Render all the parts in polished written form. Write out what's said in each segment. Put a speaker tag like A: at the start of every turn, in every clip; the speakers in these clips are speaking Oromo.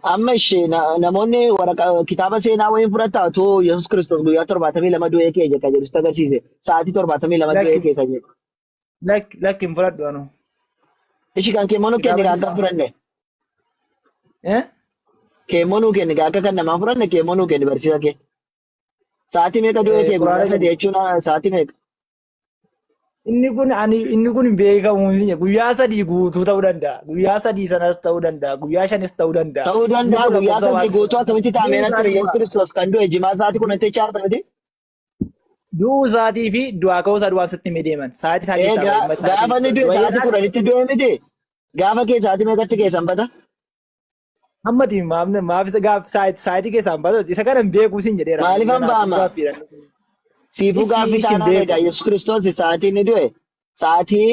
A: Amma ishee namoonni waraqaa kitaaba seenaa wayiin fudhataa otoo Yesuus Kiristoos guyyaa 72 du'ee kee jedha jedhu sitti agarsiise. Sa'aatii 72 du'ee
B: Lakki
A: kee kan jedhu.
B: lakki lakki hin fudhadhu anu.
A: Ishi kan keemmoo nuu kenni
B: Kitaaba
A: akka
B: seenaa.
A: fudhanne.
B: Eh?
A: Keemmoo nuu kenni akka kan namaa fudhanne keemmoo nuu kenni barsiisa kee. Sa'aatii meeqa du'ee kee guyyaa
B: Quraana
A: 3 jechuun sa'aatii meeqa?
B: Inni kun ani inni kun beekamu hin jiru. Guyyaa 3 guutuu ta'uu danda'a. Guyyaa 3 sanas ta'uu danda'a. Guyyaa 5s ta'uu danda'a.
A: Ta'uu
B: Inni
A: danda'a
B: kun
A: guyyaa
B: lakkoofsa
A: 3
B: waan
A: guutuu akkamitti
B: du'uu
A: taa'ame natti
B: isaatii
A: Yesuus Kiristoos kan du'e jimaa sa'aatii 10tti jechaarta miti?
B: Du'uu isaatii fi du'aa ka'uu isaa waan sitti himee deeman. Sa'aatii isaa
A: Ee
B: keessaa bahe sa'aatii
A: gaafa inni du'e
B: du'a
A: sa'aatii
B: isaati
A: 10tti du'e miti? Gaafa kee sa'aatii meeqatti kee sanbata?
B: Hammati maaf maaf isa gaaf sa'aatii keessaa hin baatu isa kana hin beekuu siin jedheera.
A: Maaliifan
B: Kanaafuu
A: ba'ama?
B: gaaffiidha.
A: Siifuu
B: Ishi
A: gaaffii
B: ishi hin
A: taanaan egaa
B: beeku.
A: Yesuus Kiristoos sa'aatii inni du'e sa'aatii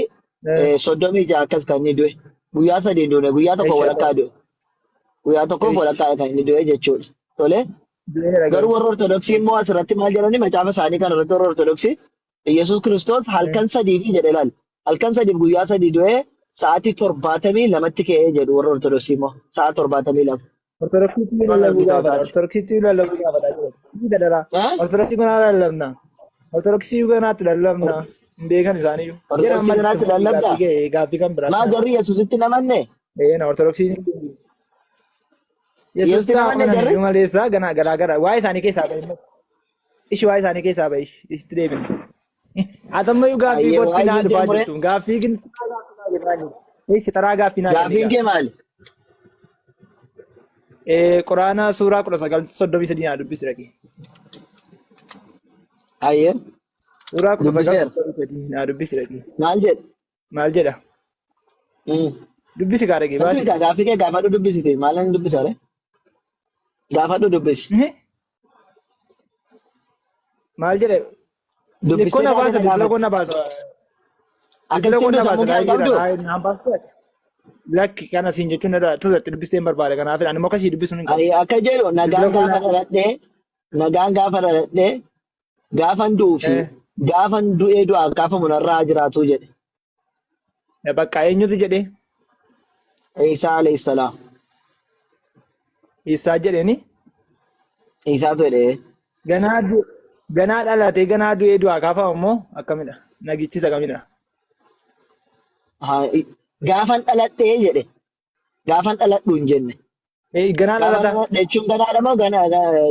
A: 36 akkas kan inni du'e. Guyyaa 3 hin duune guyyaa 1
B: Ishi
A: walakkaa du'e. Guyyaa 1
B: ishi
A: walakkaa kan inni du'e jechuudha. Tole
B: du'eera
A: garuu
B: garuu.
A: warra Ortodoksii immoo asirratti maal jedhani macaafa isaanii kana irratti warra Ortodoksii Yesuus Kiristoos halkan 3 fi jedhe laal. Halkan 3f guyyaa 3 du'ee sa'aatii 72tti ka'ee jedhu warra Ortodoksii immoo sa'a 72.
B: Ortodoksiitti
A: Maal
B: lallabuu
A: argita
B: gaafata.
A: taate?
B: Ortodoksiitti lallabuu gaafata. Ni gadara.
A: Eh?
B: Ortodoksii kanaa lallabna. Ortodoksii kanaatti lallabna. Hin beekan isaaniyyuu. Jira
A: Ortodoksii
B: amma itti
A: kanaatti
B: fufii
A: lallabdaa?
B: gaaffii kee gaaffii kan
A: Maa
B: biraatti.
A: jarri Yesuusitti hin amanne?
B: Ee na Ortodoksii Yesuus
A: Yesuusitti hin
B: ta'a
A: amanne
B: amanan
A: jarri?
B: iyyuu maleessa ganaa garaa gara waa'ee isaanii keessaa ba'i. Ishi waa'ee isaanii keessaa ba'i. Ishi deebina. Atammayyuu gaaffii
A: Ayyee
B: kootti
A: waa'ee
B: naa
A: jettee
B: dhufaa
A: muree
B: jirtu. Gaaffii gin Ishi taraa gaaffii naa kenni
A: gaaffiin
B: gaa.
A: kee maali?
B: Quraana suuraa 19:33 naa dubbisi dhaqi.
A: Ayyee
B: Suuraa 19
A: dubbiseera.
B: 33 naa dubbisi dhaqi.
A: Maal jedhe?
B: Maal jedha? Dubbisi gaa dhaqi
A: Natti
B: baasi.
A: miti gaaffii kee gaafadhu dubbisite maal nan dubbisa ree? Gaafadhu dubbisi.
B: Maal jedhe?
A: Dubbistee
B: Likkoo na
A: gaafa
B: baasa
A: na
B: bilbila
A: gaafatte.
B: koo na baasa. Bilbila
A: Akkasitti
B: koo na
A: hunduu
B: baasa
A: sammuu kee hin
B: laayiviidha
A: qabdu?
B: naan baastu ati. Lakki kana siin jechuun na tuuta dubbistee hin barbaade kanaaf ani immoo akkasii dubbisuun hin qabu.
A: Ayi akka jedhu
B: Bilbila
A: nagaan
B: koo
A: gaafa dhaladhee nagaan gaafa dhaladhee gaafan du'uu fi gaafan du'ee du'aa kaafamu narraa jiraatu jedhe.
B: Bakka eenyutu jedhee?
A: Iisaa alayhi salaam.
B: Isaa jedheeni
A: Iisaatu jedhe.
B: ganaa ganaa dhalatee ganaa du'ee du'aa kaafamu immoo akkamidha? Nagichisa kamidha?
A: Haa, gaafan dhaladhee jedhe. Gaafan dhaladhu hin jenne.
B: Ganaa
A: Gaafan
B: dhalata
A: dhaladhe jechuun ganaadha moo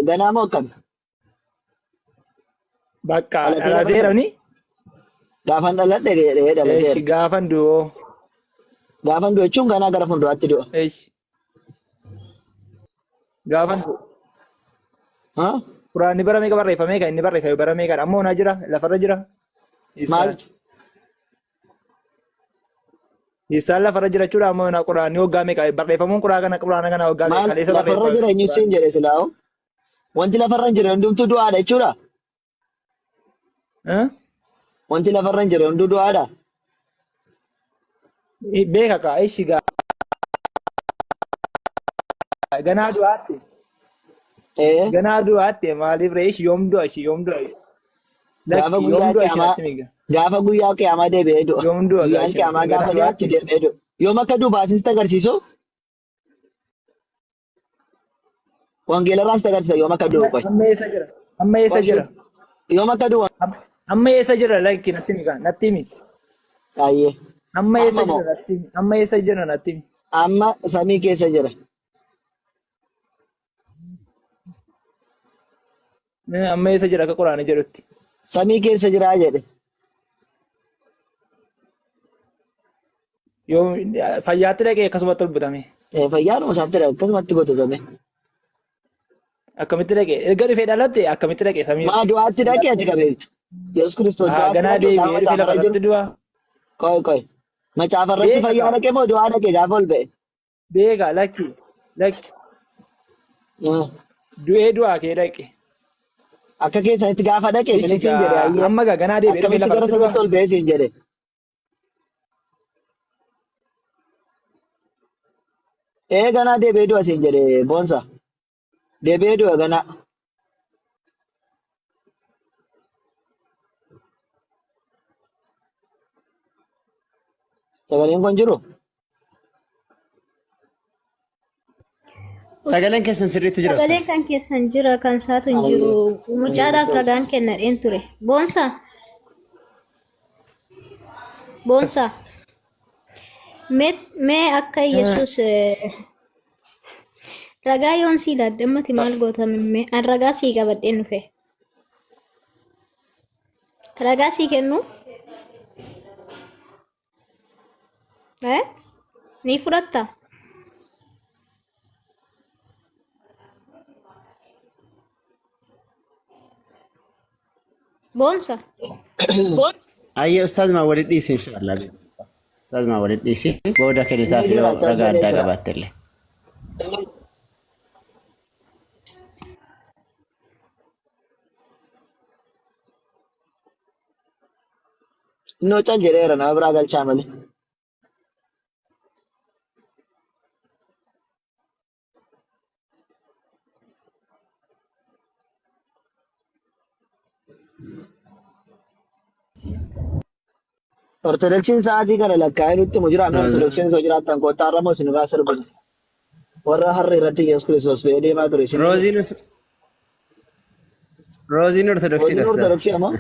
A: ganaa moo akkami?
B: bakka
A: Dhalateera
B: dhalateera
A: miti?
B: ni
A: Gaafan dhaladhe jedhee
B: eeshi
A: dhalateera.
B: gaafan du'oo
A: Gaafan du'e jechuun ganaa gara fuulduraatti du'a.
B: eeshi gaafan du'u.
A: Ha?
B: Quraanni bara meeqa barreeffame kan inni barreeffame bara meeqadha ammoo naa jira lafarra jira isaan
A: Maaltu?
B: isaan lafarra jira jechuudha ammoo naa quraanni waggaa meeqa barreeffamuun quraana kana waggaa meeqa
A: Maal
B: kaleessa
A: lafarra
B: barreeffame
A: jira eenyu siin
B: quraanni.
A: jedhe silaa'u? Wanti lafarra hin jirre hundumtuu du'aadha jechuudha.
B: Eh?
A: Wanti lafarra hin jirre hunduu du'aadha.
B: Beeka kaa ishi gaa ganaa du'aatti
A: Ee
B: ganaa du'aatti maaliif ree ishi yoom du'a ishi yoom du'a
A: gaafa
B: lakki yoom
A: guyyaa
B: du'a ishi
A: qiyaamaa
B: natti miga
A: gaafa guyyaa qiyaamaa deebi'ee du'a.
B: yoom du'a gaa
A: Guyyaan
B: ishi natti
A: qiyaamaa
B: ganaa
A: gaafa dhiyaattu
B: du'aatti
A: deebi'ee du'a. Yoom akka du'u baasisti agarsiisu? Wangeela irraa sitti agarsiisa yoom akka du'u qoy.
B: Amma eessa jira? Amma eessa
A: Qoy
B: jira?
A: Yoom akka du'u
B: Amma eessa jira? Lakki natti himi kaa natti himi.
A: Ayyee.
B: Amma eessa
A: Amma moo
B: jira natti himi. Amma eessa jira natti himi.
A: amma samii keessa jira.
B: Amma eessa jira akka quraana jedhutti.
A: Samii keessa jira jedhe.
B: Yoo fayyaatti dhaqee akkasumatti ol butame.
A: Fayyaadhuma isaatti dhaqe akkasumatti gototame.
B: Akkamitti dhaqee erga dhufee dhalatte akkamitti dhaqee samii.
A: Maa du'aatti dhaqe ati qabeektu. Yesuus Kiristoos
B: Haa
A: du'aatti
B: ganaa
A: dhaqe gaafa
B: deebi'ee dhufee
A: macaafa
B: lafa
A: irra jiru.
B: irratti du'a.
A: Qoy qoy. Macaafa irratti
B: Beeka
A: fayyaa
B: kaa
A: dhaqe moo du'aa dhaqe gaafa ol ba'e?
B: Beeka lakki lakki du'ee du'aa kee dhaqe.
A: Akka keessanitti gaafa dhaqe
B: Ishi
A: isin siin jedhe
B: gaa
A: ayyee.
B: amma gaa ganaa deebi'ee dhufee
A: Akkamitti
B: lafa
A: gara
B: irratti du'a.
A: samiitti ol ba'e siin jedhe. Ee ganaa deebi'ee du'a siin jedhe boonsa. Deebi'ee du'a ganaa. Sagaleen kun jiru?
C: Sagaleen keessan sirriitti jira
D: Sagaleen
C: ustaaz.
D: kan keessan jira kan isaatu hin jiru. Mucaadhaaf ragaan kennadheen ture. Boonsaa. Boonsaa. Mee akka Yesuus ragaa yoon sii laadde ammati maal goota mee an ragaa sii qabadheen dhufe. Ragaa sii kennu? Eh? Ni fudhatta? Boonsa.
C: Ayyee ustaaz maa walitti dhiisi inshaallah. Ustaaz maa walitti dhiisi. Booda kennitaaf
A: Inni
C: yoo
A: jira,
C: ragaa
A: jira.
C: addaa qabaatte illee.
A: Innoo cal jedheera nama biraa galchaa malee. Ortodoksiin sa'aatii kana lakkaa'ee nutti himu jira. Amma ortodoksiin osoo jiraattan kottaa irra moo isin irraa sirbina. Warra harree irratti Yesuus Kiristoos fe'ee deemaa ture isin.
C: Rooziin Rooziin ortodoksiidha
A: Rooziin
C: ustaaz.
A: ortodoksii ammoo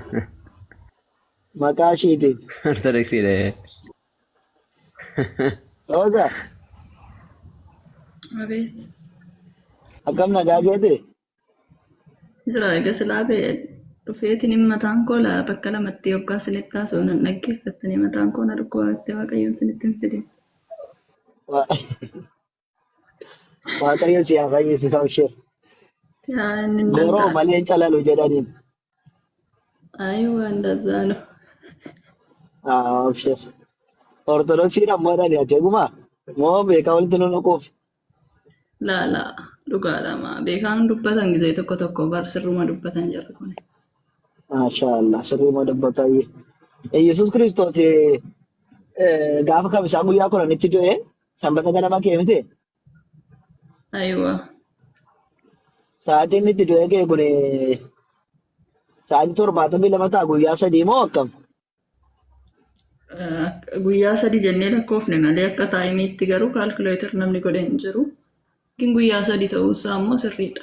A: maqaa ishiitiin.
C: Ortodoksiidha.
A: Rooza
E: Abeet.
A: akkam nagaa keeti?
E: Jira egaa silaa ba'e dhufeetiin hin mataan koo bakka lamatti yoggaa isinitti haasa'u nan dhaggeeffattanii mataan koo na dhukkubaa jettee Waaqayyoon isinitti hin fidin.
A: Waaqayyo si haa fayyisu kabshir.
E: Yaa inni hin
A: Gooroo
E: danda'a.
A: malee hin calalu jedhaniin.
E: Ayi waan dazaanu.
A: Abshir. Ortodoksiin ammoo dhani ati egumaa moo beekaa walitti nu naquuf.
E: Laa laa dhugaadha maa beekaan dubbatan gizee tokko tokko bar sirruma dubbatan jarri kun.
A: Maashaa Allah sirrii moo dubbataa iyyee. Yesuus Kiristoos gaafa kamisaa guyyaa kudhanitti du'e sanbata ganama kee miti.
E: Ayiwa.
A: Sa'aatiin inni itti du'e kee kun sa'aatii 72 ta'a guyyaa sadii moo akkam?
E: Guyyaa sadii jennee lakkoofne malee akka taayimiitti garuu kaalkuleetar namni godhe hin jiru. Yookiin guyyaa sadii ta'uusaa immoo sirriidha.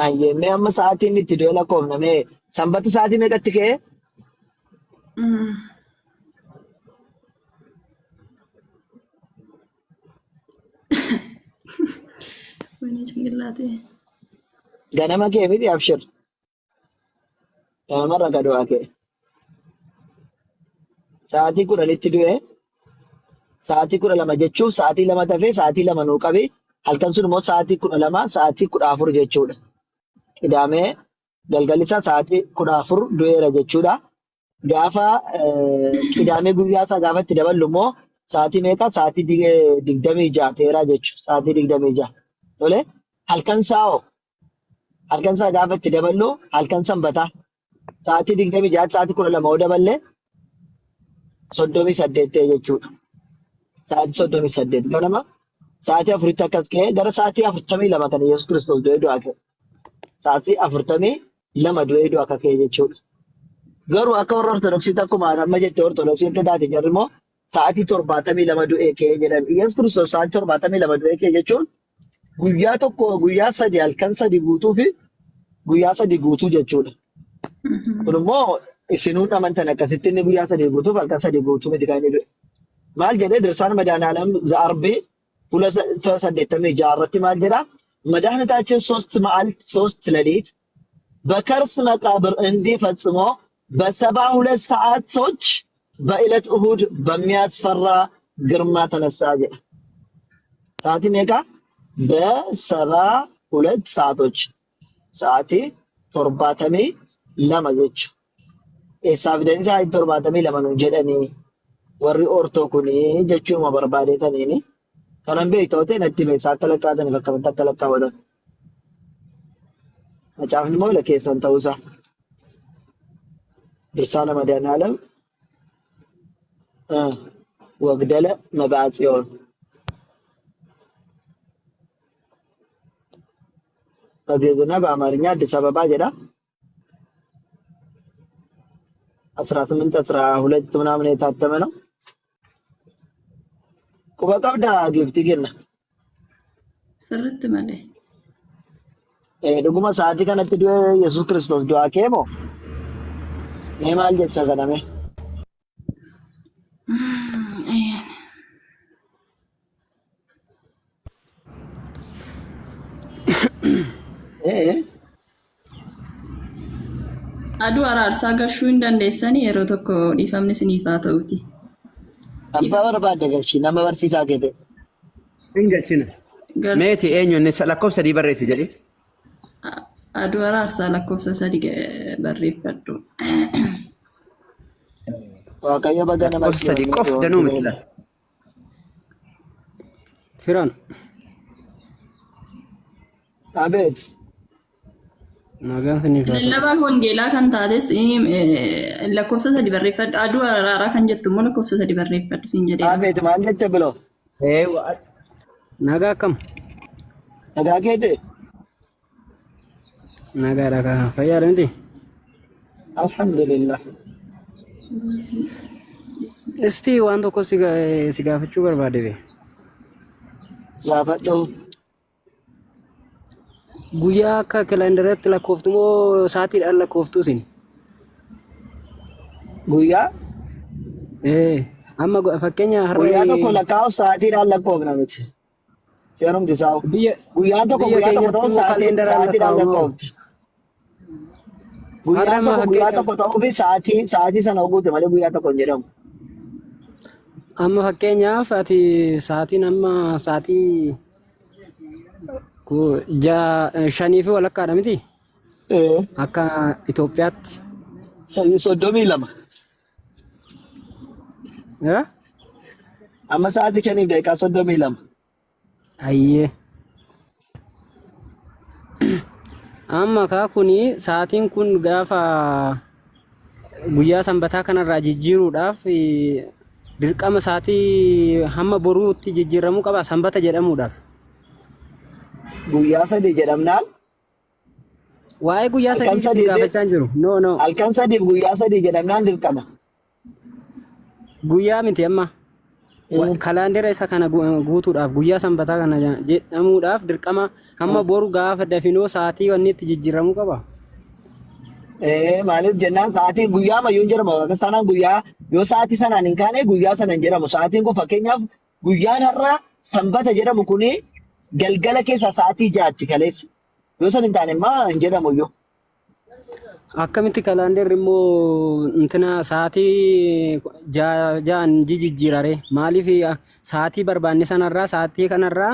A: Ayyee mee amma sa'aatiin inni itti du'e lakkoofna mee sanbata sa'aatii meeqatti ka'e?
E: Wayinii cinqillaatee.
A: Ganama kee miti abshir. Ganamarra ka du'aa ka'e. Sa'aatii 10tti du'e. Sa'aatii 12 jechuuf sa'aatii 2 tafee sa'aatii 2 nuu qabi. Halkan sun immoo sa'aatii 12 sa'aatii 14 jechuudha. Qidaamee galgalli isaa sa'aatii 14 du'eera jechuudha. Gaafa qidaamee guyyaa isaa gaafa itti daballu immoo sa'aatii meeqa? Sa'aatii 26 ta'eera jechuudha. Sa'aatii 26. Tole halkan isaa hoo? Halkan isaa gaafa itti daballu halkan sanbataa sa'aatii 26 sa'aatii 12 yoo daballe 38 ta'e jechuudha. Sa'aatii 38 ganama sa'aatii 4tti akkas ka'ee gara sa'aatii 42 kan Yesuus Kiristoos du'ee du'aa ka'e. Sa'aatii 42 du'ee du'aa akka ka'e jechuudha. Garuu akka warra Ortodoksiitti akkuma amma jette Ortodoksii akka taate jarri immoo sa'aatii 72 du'ee ka'e jedhan. Yesuus Kiristoos sa'aatii 72 du'ee ka'e jechuun guyyaa tokko guyyaa sadi halkan sadi guutuu fi guyyaa sadi guutuu jechuudha. Kun immoo isinuun amantan akkasitti inni guyyaa sadi guutuuf halkan sadi guutuu miti kan inni du'e. Maal jedhee Dirsaan Madaanaalam Za'arbii fuula 86 irratti maal jedhaa? መድኃኒታችን ሶስት መዓልት ሶስት ሌሊት በከርስ መቃብር እንዲህ ፈጽሞ በ72 ሰዓቶች በዕለት እሁድ በሚያስፈራ ግርማ ተነሳ jedha. Sa'aatii meeqa? በ72 ሰዓቶች sa'aatii 72 jechuudha. Eessaa fidanii sa'aatii 72 nuun jedhanii warri ortoo kuni jechuuma barbaadeetaniini. Kanan beekta yoo ta'e natti hime isaa akka lakkaa'ataniif akkamitti akka lakkaawwatan. Macaafni immoo ila keessan ta'uusaa. Dirsaana Madaanaalam Wagdala Mabaatsiyoon. በግዕዝና በአማርኛ አዲስ አበባ jedha. 18 12 ምናምን የታተመ ነው። Quba qabdaa giiftii kenna.
E: Sirriitti malee.
A: Dhuguma sa'aatii kanatti du'e Yesuus Kiristoos du'aa kee moo? Mee maal jecha kana mee?
E: Ayyaan.
A: Eh,
E: Aduu araarsaa gashuu hin dandeessanii yeroo tokko dhiifamni isiniif haa ta'uti.
A: Abbaa barbaadde galchii nama barsiisaa kee ta'e.
C: Hin galchina.
E: Gal
C: Meeti eenyu inni lakkoofsa sadii barreessi jedhi.
E: Aduu araarsaa lakkoofsa sadi barreeffadhu.
A: Waaqayyo baga nama
C: Lakkoofsa sadii
A: si'oomee
C: qof
A: wanti
C: danuu miti
A: beeku.
C: laal.
F: Firan
A: Abeet.
F: nagaan siniif haa ta'u.
E: Lallabaa wangeelaa kan taates lakkoofsa sadi barreeffadhu. Aduu araaraa kan jettu immoo lakkoofsa sadi barreeffadhu siin jedheera.
A: Abeet maal jette biloo?
C: Ee
F: Nagaa akkam?
A: Nagaa keete?
F: Nagaadha kaa fayyaadha miti?
A: Alhamdulillah.
F: Isti waan tokko si gaafachuu barbaade be.
A: Gaafadhu.
F: Guyyaa akka kalendaratti lakkooftu moo sa'aatiidhaan lakkooftu isin?
A: Guyyaa?
F: Ee amma fakkeenya har'a
A: Guyyaa tokko lakkaa'uuf sa'aatiidhaan lakkoofna miti. Seerumti isaa
F: biyya
A: guyyaan tokko
F: biyya
A: guyyaa tokko
F: keenyatti
A: ta'uuf
F: immoo
A: sa'aatii
F: kalendaraan
A: sa'aatiidhaan
F: lakkaa'amu.
A: lakkoofti.
F: Har'a
A: Guyyaan
F: amma
A: tokko guyyaa
F: fakkeenyaaf
A: tokko ta'uu fi sa'aatii sa'aatii sana guute malee guyyaa tokko hin jedhamu.
F: Amma fakkeenyaaf ati sa'aatiin amma sa'aatii 5 fi walakkaadha miti?
A: Ee,
F: Akka Itoophiyaatti.
A: 5:32.
F: Eh?
A: Amma sa'aatii 5:32.
F: Ayyee. Amma kaa kuni sa'aatiin kun gaafa guyyaa sanbataa kanarraa jijjiiruudhaaf dirqama sa'aatii hamma boruutti jijjiiramuu qaba sanbata jedhamuudhaaf.
A: Guyyaa sadii jedhamnaan
F: Waa'ee guyyaa
A: halkan
F: sadii isin
A: sadii fi
F: gaafachaa hin jiru. No no.
A: halkan sadiif guyyaa sadii jedhamnaan dirqama.
F: Guyyaa miti amma. Kalaandera isa kana guutuudhaaf guyyaa sanbataa kana jedhamuudhaaf dirqama hamma boru gaafa dafinoo sa'aatii wanni itti jijjiiramuu qaba.
A: Ee, maaliif jennaan sa'aatiin guyyaa mayyuu hin jedhamu. Akka sanaan guyyaa yoo sa'aatii sanaan hin kaane guyyaa sana hin jedhamu. Sa'aatiin kun fakkeenyaaf guyyaan har'a sanbata jedhamu kuni galgala keessaa sa'aatii 6tti kaleessa. Yoo san hin taane immoo hin jedhamu iyyuu.
F: Akkamitti kalaanderri immoo intina sa'aatii 6n jijjiirare maaliif sa'aatii barbaanne sanarraa sa'aatii kanarraa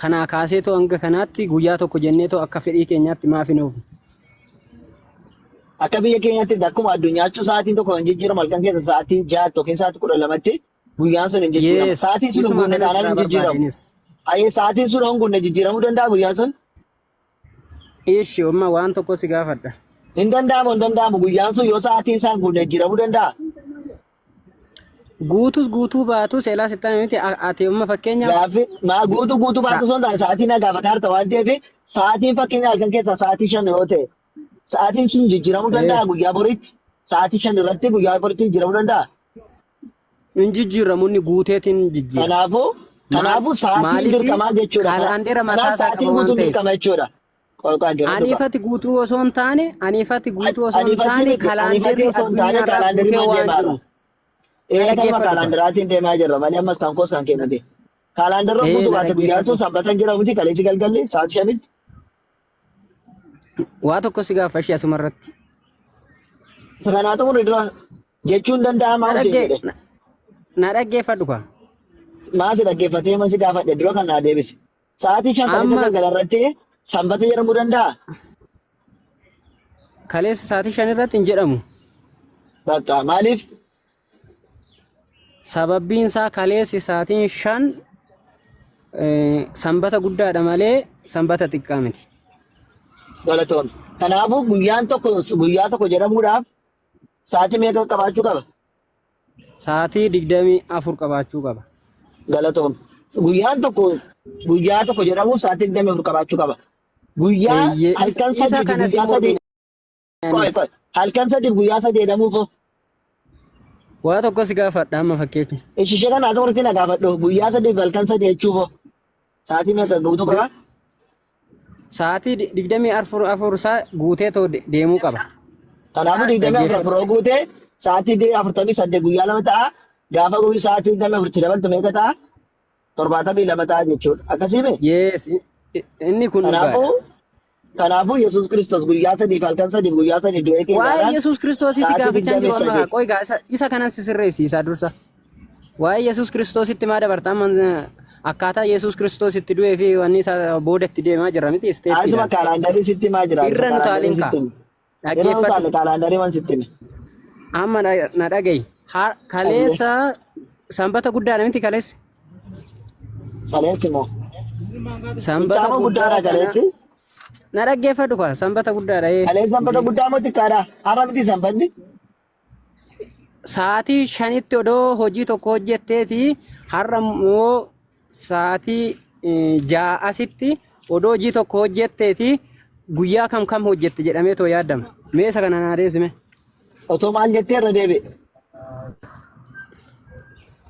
F: kanaa kaaseetoo hanga kanaatti guyyaa tokko jenneetoo akka fedhii keenyaatti maaf hin oofne?
A: Akka biyya keenyaatti akkuma addunyaachuu sa'aatiin tokko kan jijjiiramu halkan keessa sa'aatii 6tti yookiin sa'aatii 12tti guyyaan sun hin jijjiiramu.
F: Yes,
A: Sa'aatiin sun hin
F: isuma
A: guunne
F: kana
A: taanaan
F: sirraa
A: hin jijjiiramu.
F: barbaadeenis.
A: Ayyee sa'aatiin sun hin guunne jijjiiramuu danda'a guyyaan sun?
F: Ishi amma waan tokko si gaafadha.
A: Hin danda'amu hin danda'amu guyyaan sun yoo sa'aatiin isaa hin guunne jijjiiramuu danda'a.
F: Guutus guutuu baatus elaa sitti hime miti ati amma fakkeenyaaf
A: Gaaffii maa guutuu guutuu
F: sa
A: baatu osoo hin taane sa'aatii na gaafataa jirta waan ta'eef sa'aatiin fakkeenya halkan keessaa sa'aatii 5 yoo ta'e sa'aatiin sun jijjiiramuu danda'a guyyaa boriitti sa'aatii 5 irratti guyyaa boriitti jijjiiramuu danda'a.
F: Hin jijjiiramu inni guuteetiin jijjiira.
A: Kanaafuu
F: Maal
A: kanaafuu sa'aatiin
F: maaliif
A: dirqamaa jechuudha.
F: Kaalaandeera mataa
A: Kanaaf
F: isaa
A: sa'aatiin
F: qaba waan
A: guutuun
F: ta'eef.
A: dirqama jechuudha. Qoy qoy dhaggeeffadhu kaa.
F: Aniifati guutuu osoo hin taane aniifati guutuu osoo hin
A: Aniifatti
F: taane
A: miti aniifatti
F: kalaanderri
A: osoo hin taane
F: addunyaarraa
A: kaalaandarii
F: guutee
A: maan
F: waan
A: deemaa jirra.
F: jiruuf. Na
A: Ee kanuma
F: dhaggeeffadhu kaa.
A: kaalaandaraatiin deemaa jirra malee ammas kan koos kan kee miti. Kaalaandarra
F: Ee
A: guutuu
F: na
A: baate guyyaan sun
F: dhaggeeffadhu.
A: sanbata hin jedhamu miti kaleessi galgalli sa'aatii 5tti.
F: Waa tokko si gaafadhe asuma irratti.
A: Isa kanaa xumuri dura jechuun danda'amaa
F: Na
A: Hussein
F: dhaggee
A: jedhe.
F: na dhaggeeffadhu kaa.
A: Maa si dhaggeeffatee man si gaafadhe dura kan naa deebisi. Sa'aatii 5 kaleessa
F: Amma
A: galgala irratti sanbata jedhamuu danda'a?
F: Kaleessa sa'aatii 5 irratti hin jedhamu.
A: Bakka maaliif?
F: Sababbiin isaa kaleessi sa'aatiin 5 sanbata guddaadha malee sanbata xiqqaa miti.
A: Galatoon. Kanaafuu guyyaan tokko guyyaa tokko jedhamuudhaaf sa'aatii meeqa qabaachuu qaba?
F: Sa'aatii 24 qabaachuu qaba.
A: Galatoon. Guyyaan tokko guyyaa tokko jedhamuuf sa'aatii 24 qabaachuu qaba. Guyyaa
F: Eeyyee
A: halkan
F: isa
A: 3 fi
F: kana si
A: guyyaa 3
F: mormina
A: qoy
F: anis.
A: qoy halkan 3 fi guyyaa 3 jedhamuuf hoo?
F: Waa tokko si gaafadha amma fakkeenya.
A: Ishee kana haa ta'u na gaafadhu. Guyyaa 3 fi halkan 3 jechuuf hoo? Sa'aatii meeqa guutuu qaba?
F: Sa'aatii 24 isaa guutee too deemuu qaba.
A: Kanaafuu 24
F: Dhaggeeffadhu.
A: 4 guutee sa'aatii 48 guyyaa 2 ta'a. Gaafa guyyaa sa'aatii 24 dabaltu meeqa ta'a? 72 ta'a jechuudha. Akkasii mee?
F: Yes, inni kun dhugaadha.
A: Kanaafuu Yesuus Kiristoos guyyaa 3 fi halkan 3 guyyaa 3 du'ee
F: Waa'ee
A: keessaadhaan
F: Yesuus Kiristoosii si
A: sa'aatii
F: gaafachaa hin jiru amma
A: 23.
F: qoy gaa isa kanan si sirreessi isaa dursa. Waa'ee Yesuus Kiristoositti maa dabarta amma akkaataa Yesuus Kiristoos itti du'ee fi wanni isaa booda itti deemaa jirra miti
A: Asuma
F: isteeppiidhaan.
A: kaalaandarii sitti himaa jira. Isa
F: Irra nu
A: kaalaandarii
F: taalin kaa.
A: sitti hime. Irra nu
F: Dhaggeeffadhu.
A: taalle kaalaandarii man sitti hime.
F: Amma na dhaga'i. Kaleessa sanbata guddaadha miti kaleessi.
A: Kaleessi moo?
F: Sanbata
A: Kitaaba
F: guddaa
A: guddaadha
F: kana
A: kaleessi.
F: na dhaggeeffadhu kaa sanbata guddaadha.
A: Kaleessi sanbata guddaa moo xiqqaadha? Har'a miti sanbanni?
F: Sa'aatii 5tti odoo hojii tokko hojjetteeti har'a immoo sa'aatii 6 asitti odoo hojii tokko hojjetteeti guyyaa kam kam hojjette jedhamee too yaadama. Mee isa kana naa deebisime.
A: Otoo maal jettee irra deebi'e?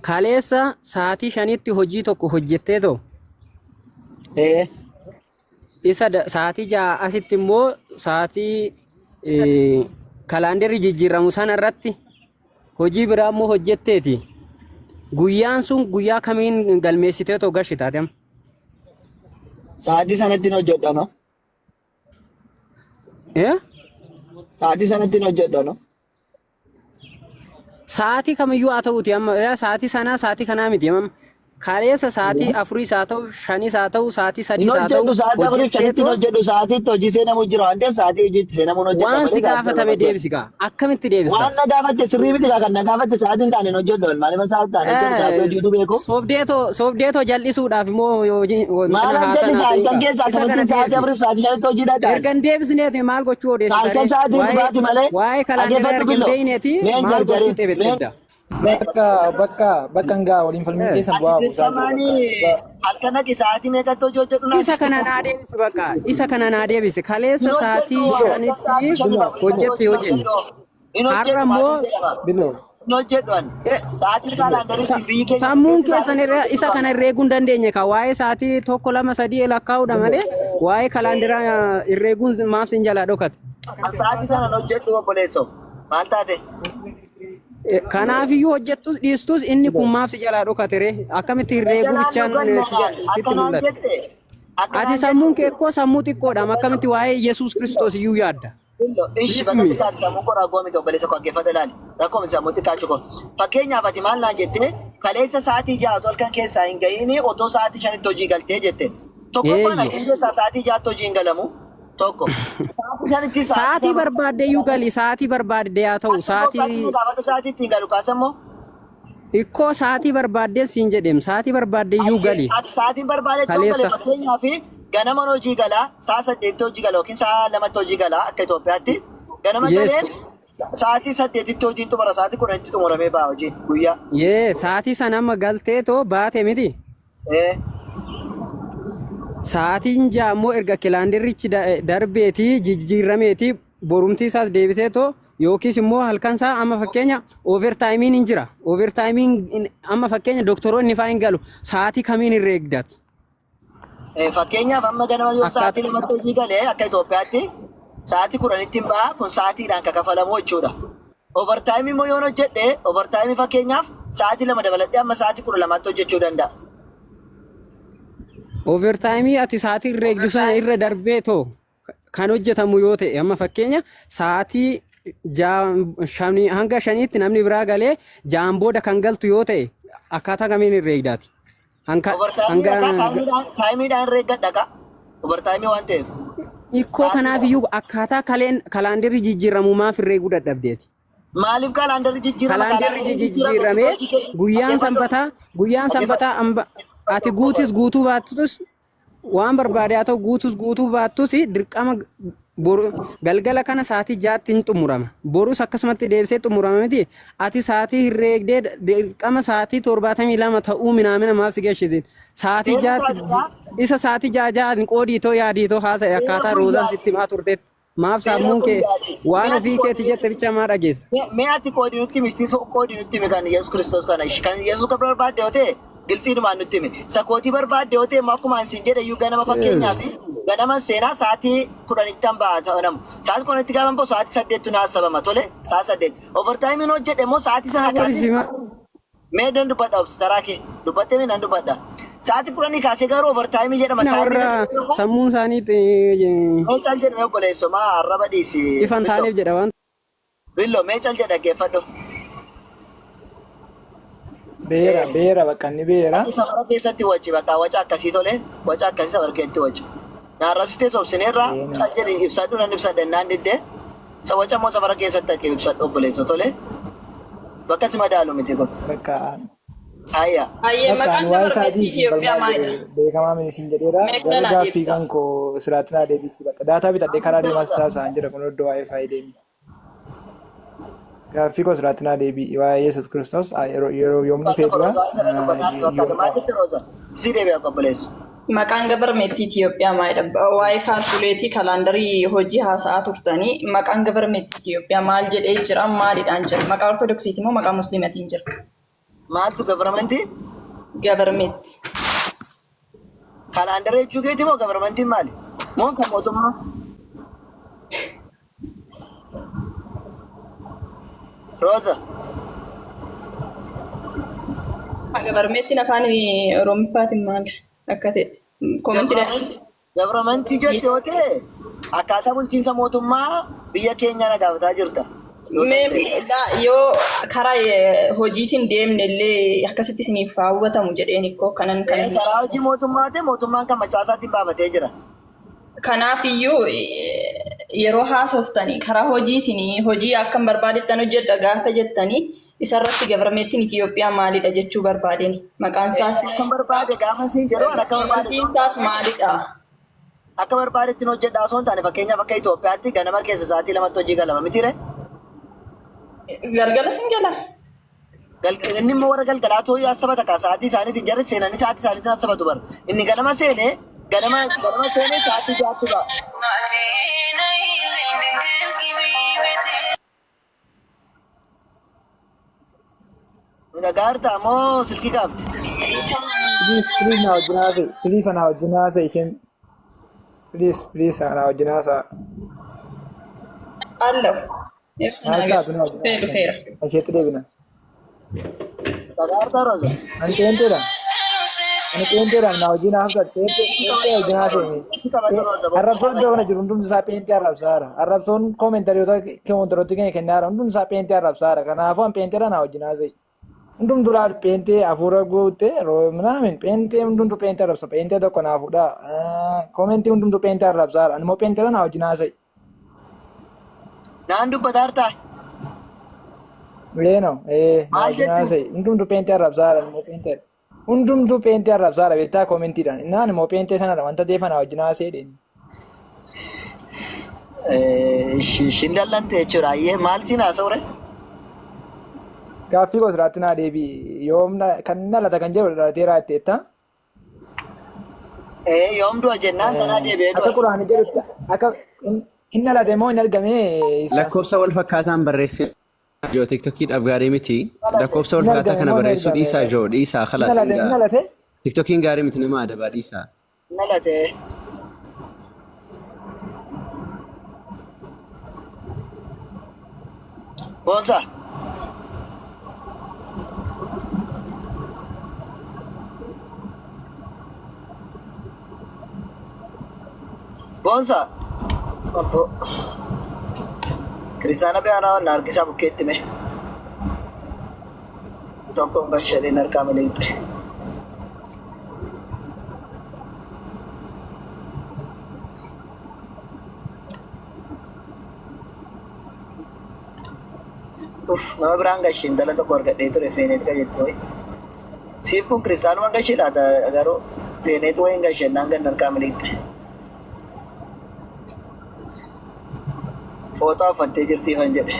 F: Kaleessa sa'aatii 5tti hojii tokko hojjettee too
A: Ee.
F: isa sa'aatii 6 asitti immoo sa'aatii kalaandarri jijjiiramu sana irratti hojii biraa immoo hojjetteeti. Guyyaan sun guyyaa kamiin galmeessitee too gashi taate amma?
A: Sa'aatii sanatti hin hojjedhu no?
F: Eh?
A: Sa'aatii sanatti hin hojjedhu no?
F: Sa'aatii kamiyyuu haa ta'uuti amma sa'aatii sanaa sa'aatii kanaa miti amma kaleessa sa'aatii 4s haa ta'u 5s haa ta'u sa'aatii
A: Hin
F: 3s haa ta'u
A: hojjedhu sa'aatii 4
F: hojjettee
A: 5tti hin
F: too
A: hojjedhu sa'aatiitti hojii seenamuu jira waan ta'eef sa'aatii hojiitti seenamuun hojjedha
F: waan
A: malee
F: si
A: sa'aatii sana
F: gaafatame
A: hojjedhu.
F: deebisi gaa akkamitti deebista?
A: Waan na gaafatte sirrii miti gaa kan na gaafatte sa'aatii hin taane hin hojjedhu maaliif sa'aatii taane hojjedhu sa'aatii hojiitu beeku.
F: Soobdeetoo jal'isuudhaaf immoo hojii wantina
A: Maal
F: haasan
A: jal'isa
F: haasa'in
A: halkan
F: gaa
A: keessaa
F: isa kana
A: akkamittiin sa'aatii
F: deebisi.
A: 4 sa'aatii 5tti hojii dhaqaan.
F: Erga hin deebisneeti maal gochuu odeessita
A: Halkan
F: ree?
A: sa'aatii
F: Waa'ee
A: dhugaati malee
F: waa'ee kalaandarii
A: dhaggeeffadhu
F: erga hin
A: billo.
F: beekneeti
A: Mee hin
F: maal gochuu
A: jarjarin. Mee
F: xeebetteedda?
B: Bakka bakka hangaa waliin falmii keessan
A: Ati
B: bu'aa buusaa jiru
A: dirqamaanii
B: bakka.
A: halkan dhaqi sa'aatii meeqatti hojii hojjedhu naan
F: Isa
A: jette
F: kana
A: kun.
F: naa deebisi bakka. Isa kana naa deebisi.
A: Hin
F: Kaleessa
A: hojjedhu
F: sa'aatii
A: halkan sa'aatii
F: 5tti
A: 5 4
F: hojjette
A: hojii
F: yoo
A: hin
F: jenne.
A: hojjedhu. Hin
F: Har'a
A: hojjedhu
F: immoo
A: maaliin jedhama.
B: Biloo.
A: Hin hojjedhu ani.
F: eh,
A: Sa'aatii kaalaandariitti biyyi keenya
F: sammuun
A: keessi
F: keessan
A: sa'aatii
F: irra
A: hojjedhu
F: isa
A: qaba.
F: kana herreeguu hin dandeenye ka waa'ee sa'aatii 1 2 3 lakkaa'uudha malee waa'ee kalaandaraa herreeguun maaf sin jalaa dhokate.
A: An sa'aatii sana hin hojjedhu obboleessoo. Maal taate?
F: Kanaafiyyuu hojjettus dhiistus inni kun maaf si jalaa dhokate ree? Akkamitti
A: Na
F: herreeguu
A: jalaan
F: bichaan
A: dhokanne
F: sitti
A: akkanaan
F: mul'ata?
A: jette.
F: Ati
A: Akkanaan
F: sammuun
A: jette.
F: kee ikkoo sammuu xiqqoodha. Akkamitti waa'ee Yesuus Kiristoos iyyuu yaadda?
A: Billo, ishi
F: Please
A: bakka
F: me.
A: xiqqaati sammuu koo rakkoo miti obboleessa koo dhaggeeffadhu ilaali. Rakkoo miti sammuu xiqqaachuu koo. Fakkeenyaaf ati maal naan jettee kaleessa sa'aatii 6 otoo halkan keessaa hin gahiini otoo sa'aatii 5tti hojii galtee jette. Tokkoffaan
F: Eeyye.
A: halkan keessaa sa'aatii 6tti hojii hin galamu. Tokko. Sa'aatii 5tti sa'aatii
F: Sa'aatii
A: sana
F: barbaadde iyyuu gali, sa'aatii barbaadde haa ta'u,
A: akka
F: sa'aatii
A: gooftaatti nu gaafadhu sa'aatii ittiin galu kaasa immoo.
F: Ikkoo sa'aatii barbaaddeen siin jedheem sa'aatii barbaadde iyyuu gali
A: Ati sa'aatiin barbaade ta'uu gale
F: kaleessa.
A: fakkeenyaaf ganaman hojii galaa sa'a 8tti hojii gala yookiin sa'a 2tti hojii galaa akka Itoophiyaatti ganama
F: Yes.
A: galeen sa'aatii 8tti hojiin xumura sa'aatii 10tti xumuramee ba'a hojiin guyyaa.
F: Yee sa'aatii sana amma galtee too baate miti.
A: Ee.
F: Sa'aatiin 6 immoo erga kilaandirrichi darbeetii jijjiirrameetii borumtii isaas deebisee too yookiis immoo halkan isaa amma fakkeenya overtaayimiin hin jira. Overtaayimiin amma fakkeenya doktoroonni faa hin galu. Sa'aatii kamiin hin reegdati?
A: Fakkeenyaaf amma ganama yoo sa'aatii 2tti hojii galee akka Itoophiyaatti sa'aatii 10tti hin ba'a kun sa'aatiidhaan kan kafalamu jechuudha. Overtaayimii immoo yoon hojjedhe overtaayimii fakkeenyaaf sa'aatii 2 dabaladhee amma sa'aatii 12tti hojjechuu danda'a.
F: Overtaayimii ati sa'aatii irra eegdu sana irra darbee too kan hojjetamu yoo ta'e amma fakkeenya sa'aatii 5 hanga 5tti namni biraa galee 6n booda kan galtu yoo ta'e akkaataa kamiin irra eegdaati? Hanka
A: Overtaayimii
F: hanga
A: dhaqa taayimiidhaan irra eeggadha qa. Overtaayimii waan ta'eef.
F: Ikkoo kanaaf iyyuu akkaataa kaleen kalaandarri jijjiiramu maaf irra eeguu dadhabdeeti?
A: Maaliif kalaandarri jijjiirama?
F: Kalaandarri jijjiiramee guyyaan sanbataa guyyaan sanbataa amba ati guutus guutuu baattus waan barbaade haa ta'u guutus guutuu baattus dirqama boru galgala kana sa'aatii 6tti hin xumurama. Borus akkasumatti deebisee xumurama miti. Ati sa'aatii herreegdee dirqama sa'aatii 72 ta'uu minaamina maal si geessisin? Sa'aatii 6tti isa sa'aatii 6 6n qoodiitoo yaadiitoo haasa'e akkaataa roozaan sitti himaa turtetti. Maaf sammuun kee waan ofii keeti jette bicha maa dhageessa?
A: Mee ati qoodi nutti himi, istis qoodi nutti himi kan Yesuus Kiristoos kana. Kan Yesuus kan barbaadde yoo ta'e Giltsiinumaan nutti himi. Sakootii barbaadde yoo ta'e immoo akkuma ani siin jedhe iyyuu ganama fakkeenyaaf ganama seenaa sa'aatii 10ttan ba'a ta'anamu. Sa'aatii 10tti gaafa bahu sa'aatii 8ttu naa sabama tole sa'aa 8. Overtime hojjedhe immoo sa'aatii sana kaasee mee nan dubbadha obsi taraa kee dubbattee mee nan dubbadha. Sa'aatii 10 kaasee garuu overtime jedhama.
F: Na warra sammuun isaanii
A: Mee cal jedhame obboleessoo maa arraba dhiisi.
F: ifan taaneef jedha waan
A: Billo mee cal jedha dhaggeeffadhu.
B: Beera beera bakka inni beera.
A: Ati safara keessatti waci bakka waca akkasii tole waca akkasii safara keessatti waci. Na arrabsitee sobsineerra cal jedhi ibsadhu nan ibsadha naan diddee. Sa waca immoo safara keessatti akka ibsadhu obboleessa tole. Bakka si madaalu miti kun.
B: Bakka
A: Hayya.
E: Ayyee
B: bakka
E: maqaan
B: ani waa'ee isaatii
E: gabarmeettii
B: isin
E: Itoophiyaa
B: falmaa
E: maalidha?
B: jiru beekamaa miti isin jedheera.
E: Mee
B: Garuu
E: kana
B: gaaffii
E: deebisa.
B: kan koo siraatti naa deebisi bakka daataa bitadhee karaa deemaas taasisaan jira kun iddoo waa'ee deemi. Gaaffii koo siraatti naa deebi'i. Waa'ee Yesuus Kiristoos yeroo yeroo yoom dhufee dura yoom
A: Maal jette Rooza? Si deebi'a obboleessu.
E: Maqaan gabarmeettii Itoophiyaa maalidha? Waa'ee kaalkuleetii kalaandarii hojii haasa'aa turtanii maqaan gabarmeettii Itoophiyaa maal jedhee jira? Maalidhaan jira? Maqaa Ortodoksiiti moo maqaa Musliimatiin jira?
A: Maaltu gavarmantii?
E: Gabarmeetti.
A: Kalaandara jechuu keeti moo gavarmantiin maali? Moo kan mootummaa? Rooza.
E: Gabarmeettiin afaan Oromoffaatiin maal akka ta'e koomentii
A: Gavarmantii jette yoo ta'e akkaataa bulchiinsa mootummaa biyya keenyaa na gaafataa jirta. Yoo
E: Mee
A: san ta'e.
E: yoo karaa hojiitiin deemne illee akkasitti isiniif hawwatamu jedheen ikkoo kanan kana isin
A: Karaa hojii mootummaa ta'e mootummaan kan macaasaatiin baafatee jira.
E: Kanaaf iyyuu yeroo haasoftanii karaa hojiitiin hojii akkam barbaadettan hojjedha gaafa jettanii isarratti gabarmeettiin Itoophiyaa maalidha jechuu barbaadeen maqaan isaas
A: Akka barbaade gaafa siin jedhu ani akka barbaade
E: amantiin isaas maalidha?
A: akka barbaadetti hojjedhaa osoo hin taane fakkeenyaaf akka Itoophiyaatti ganama keessa sa'aatii 2tti hojii galama mitiire.
E: Galgala sin gala.
A: Inni immoo warra galgalaa tooyii asabata kaa sa'aatii isaaniitiin jarri seenanii sa'aatii isaaniitiin asabatu bara. Inni ganama seenee ganama ganama seenee sa'aatii 6tti ba'a. Nu dhagaa jirtaa moo silkii kaafte?
B: Please please na wajjin haasa'e. Please na wajjin haasa'e isheen. Please please na wajjin haasa'a.
E: Allo.
B: Maal taatu na wajjin
E: Dhufeera dhufeera.
B: Isheetti deebina.
A: Dhagaa jirtaa Rooza?
B: Ani qeenxeedha. Ani qeenxeedha na wajjin haasa'e. Qeenxee qeenxee wajjin haasa'e. Arrabsoon iddoo kana jiru hundumti isaa pheenxee arrabsaara. Arrabsoon koomentaroota koomentaroota keenya kennaara. Hundumti isaa pheenxee arrabsaara. Kanaafuu an pheenxeedha na wajjin haasa'e. Hundumtu laal pheenxee hafuura guutte minaamin pheenxee hundumtu pheenxee arrabsa. Pheenxee tokko naa fuudhaa. Koomentii hundumtu pheenxee arrabsaara. Ani immoo pheenxeedha na wajjin haasa'e.
A: Naan dubbataa jirtaa?
B: Leeno, ee, na
A: Maal
B: wajjin
A: jechuun?
B: haasa'e. Hundumtu pheenxee arrabsaara. Ani immoo pheenxeedha. Hundumtuu pheenxee arrabsaara beektaa koomentiidhaan. Innaan immoo pheenxee sanadha wanta ta'eef ana wajjin haasa'e jedheen.
A: Ishin dallante jechuudha. Ayyee maal siin haasa'u ree?
B: Gaaffii koo siraatti naa deebi'i. Yoom kan inni dhalata kan jedhu dhalateeraa jetteetta.
A: Ee yoom du'a jennaan kanaa deebi'ee
B: Akka
A: du'a.
B: quraanii jedhutti akka hin dhalate moo hin argame isa?
C: Lakkoofsa wal fakkaataan barreessin Joo tiktokiidhaaf gaarii miti. Lakkoofsa wal
B: Hin
C: fakkaataa
B: argame
C: kana
B: moo hin
C: barreessuu
B: argame?
C: dhiisaa joo dhiisaa
B: Hin
C: khalaas
B: dhalate hin
C: hin
B: dhalate?
C: Tiktokiin gaarii miti nama adabaa dhiisaa.
A: Dhalate. Boonsaa. Boonsaa. Obbo. Kiristaana bi'aanaa wanna harkisaa bukkeetti mee. Tokkoon bashadeen harkaa miliqxe. Uff, nama biraan gashee intala tokko argadhee ture feeneet ka jettu wayi. Siif kun kiristaanuma gashee laata garuu feeneet wayiin gashee naan ganna harkaa miliqxe. Fooxaa uffattee jirtii fan jedhe.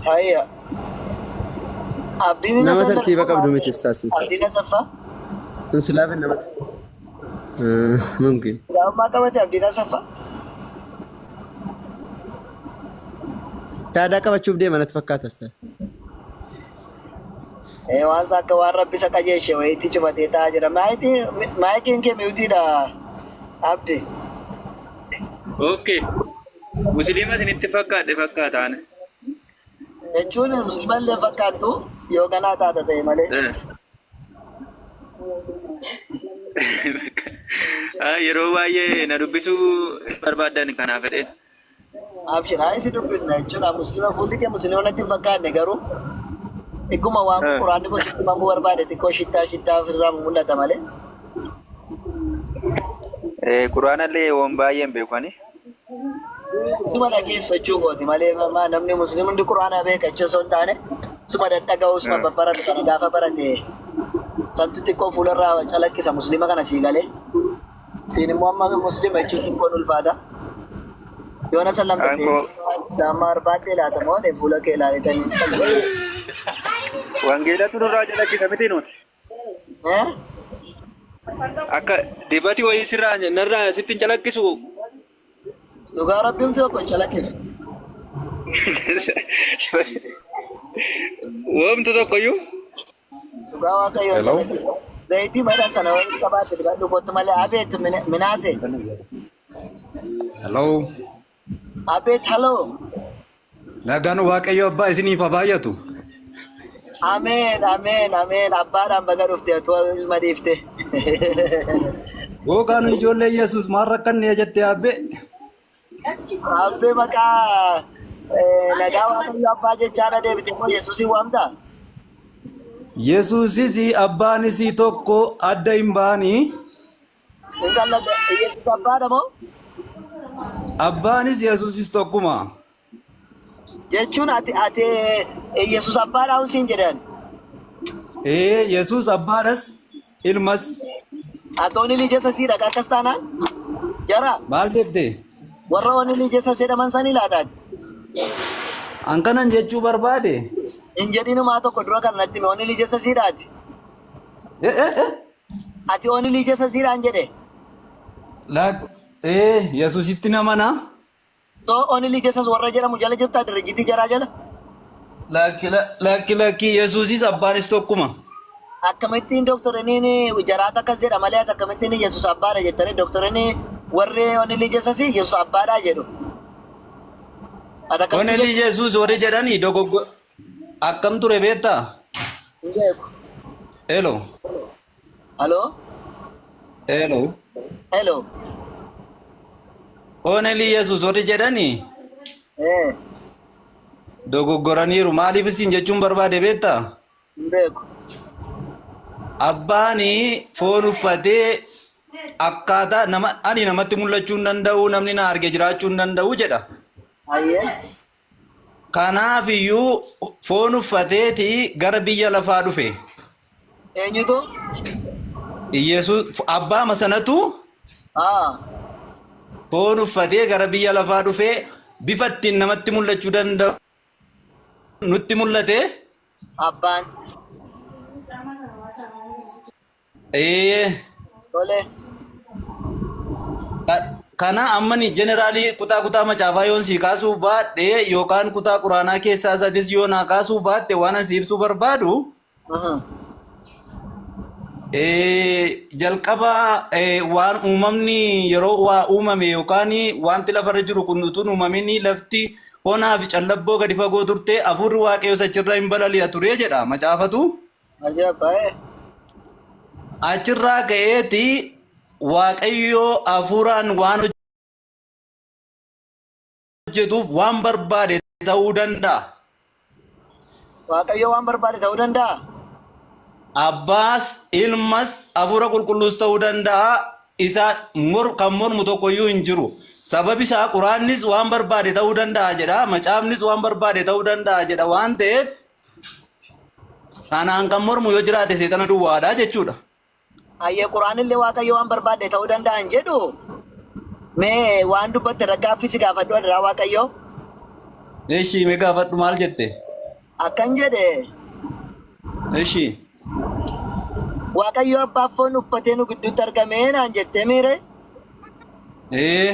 A: Hayya. Abdiin
C: Nama tartiiba qabdu miti ustaas.
A: Abdiin Asaffaa.
C: Sun silaafin namatti. Mumkin.
A: Gaa'ummaa qabate Abdiin Asaffaa.
C: Shaadaa qabachuuf deema natti fakkaata ustaas.
A: Waan akka waan rabbi isa qajeeshe wayiitti cufatee taa'aa jira. Maayikiin kee miyutiidha Abdi.
G: Okay. Musliima isinitti fakkaadhe fakkaata ani.
A: Jechuun musliima illee fakkaattu yoo ganaa taata ta'e malee.
G: Yeroo baay'ee na dubbisuu barbaaddan kanaaf fedheen.
A: Abshir haa isi dubbisna jechuudha. Musliima fuulli kee musliima natti hin fakkaanne garuu dhigguma waan quraanni kun sitti himamuu barbaade xiqqoo shittaa shittaa ofirraa mul'ata malee.
G: Quraanallee waan baay'ee hin beeku ani.
A: Suma dhageessu jechuu kooti malee namni musliimni hundi quraana beeka jechuu osoo hin taane suma dhadhaga'u suma babbaratu kana gaafa barate santu xiqqoo fuularraa calaqqisa musliima kana sii galee. Siin immoo amma musliima jechuun xiqqoon ulfaata. Yoona sallamte
G: Ankoo
A: islaamaa barbaadde laata moo ani fuula kee ilaaletanii.
G: Wangeelatu nurraa calaqqisa miti nuti.
A: Eh?
G: Akka dibati wayii sirraa narraa sitti hin calaqqisu.
A: Dhugaa rabbiin tokko hin calaqqisu.
G: Woomtu tokkoyyuu.
A: Dhugaa waaqayyoo
H: Hello.
A: Zayitii madaan sana walitti qabaate dibadhu kottu malee abeet minaase.
H: Hello.
A: Abeet haloo.
H: Nagaan Waaqayyo Abbaa isiniif haa baay'atu.
A: Ameen ameen ameen abbaadhaan baga dhufte otoo ilma dhiifte.
H: Gookaan ijoollee Yesuus maal rakkanne jette abbee.
A: Abbee maqaa nagaa waaqayyo abbaa jechaa deebite immoo Yesuusin waamtaa?
H: Yesuusis abbaanis tokko adda hin baanii.
A: Hin qalladhe Yesuus abbaadha moo?
H: Abbaanis Yesuusis tokkuma.
A: Jechuun ati Yesuus abbaadha siin jedhan.
H: Ee Yesuus abbaadhas ilmas.
A: Ati only Jesus siidha akkas taanaan? Jara
H: Maal jette?
A: warra only Jesus jedhaman sanii laataati.
H: An kanan jechuu barbaade.
A: Hin jedhinumaa tokko dura kan natti hime only Jesus siidhaati.
H: Eh, eh, eh.
A: Ati only Jesus siidhaan jedhe.
H: Ee Yesuusitti namana.
A: So only Jesus warra jedhamu jala jirtaa dirrijitii jaraa jala?
H: Lakki lakki lakki Yesuusis abbaanis tokkuma.
A: Akkamittiin dooktoriniin jaraata akkas jedha malee ati akkamittiin Yesuus abbaadha jettanii dooktorinii warri only Jesus Yesuus abbaadha jedhu. Ati akkamittiin
H: Only Yesuus warri jedhanii dogoggo akkam ture beektaa?
A: Hin beeku.
H: Hello.
A: Hello?
H: Hello.
A: Hello.
H: Only Yesuus warri jedhanii dogoggoraniiru. Maaliif isin jechuun barbaade beektaa?
A: Hin beeku.
H: Abbaan foon uffatee akkaataa nama ani namatti mul'achuu hin danda'u namni na arge jiraachuu hin danda'u jedha.
A: Ayyee.
H: Kanaaf iyyuu foon uffateeti gara biyya lafaa dhufe.
A: Eenyutu?
H: Yesuus abbaa sanatu foon uffatee gara biyya lafaa dhufee bifa ittiin namatti mul'achuu danda'u nutti mul'ate.
A: Abbaan.
H: Ee,
A: Tole.
H: Kana ammani jeneraalii kutaa kutaa macaafaa yoon sii kaasuu baadhe yookaan kutaa quraanaa keessaa isatis yoo naa kaasuu baadhe waan ani si ibsuu barbaadu jalqaba waan uumamni yeroo waa uumame yookaan wanti lafarra jiru kun utuu hin uumamin lafti onaa fi callabboo gadi fagoo turte hafuurri waaqayyo achirra hin balali'a ture jedha macaafatu.
A: Ajab baay'ee.
H: Achirraa ka'eeti waaqayyo hafuuraan waan hojjetuuf waan barbaade ta'uu danda'a.
A: Waaqayyo waan barbaade ta'uu danda'a.
H: Abbaas ilmas hafuura qulqulluus ta'uu danda'a. Isa kan mormu tokkoyyuu hin jiru. Sababi isaa quraannis waan barbaade ta'uu danda'a jedha. Macaafnis waan barbaade ta'uu danda'a jedha waan ta'eef kanaan kan mormu yoo jiraate seexana duwwaadha jechuudha.
A: Ayyee quraanillee waaqayyo waan barbaade ta'uu danda'a hin jedhu. Mee waan dubbatte raggaaffii si gaafadhu adaraa waaqayyo.
H: Ishii mee gaafadhu maal jette?
A: Akkan jedhe.
H: Ishii.
A: Waaqayyo abbaa foon uffatee nu gidduutti argamee naan jettee miire.
H: Ee.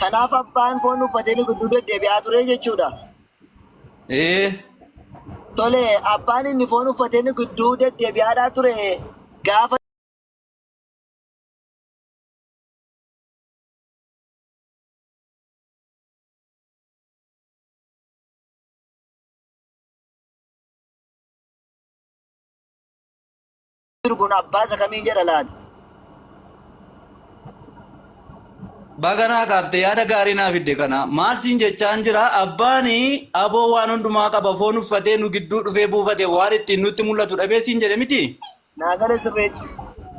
A: Kanaaf abbaan foon uffatee nu gidduu deddeebi'aa ture jechuudha.
H: Ee.
A: Tole abbaan inni foon uffatee nu gidduu deddeebi'aadhaa ture gaafa jiru kun abbaa isa kamiin jedha laata?
H: Baga naa kaafte yaada gaarii naa fidde kana. Maal siin jechaan jira abbaan aboo waan hundumaa qaba foon uffatee nu gidduu dhufee buufate waan ittiin nutti mul'atu dhabee siin jedhe miti.
A: Naa gale sirriitti.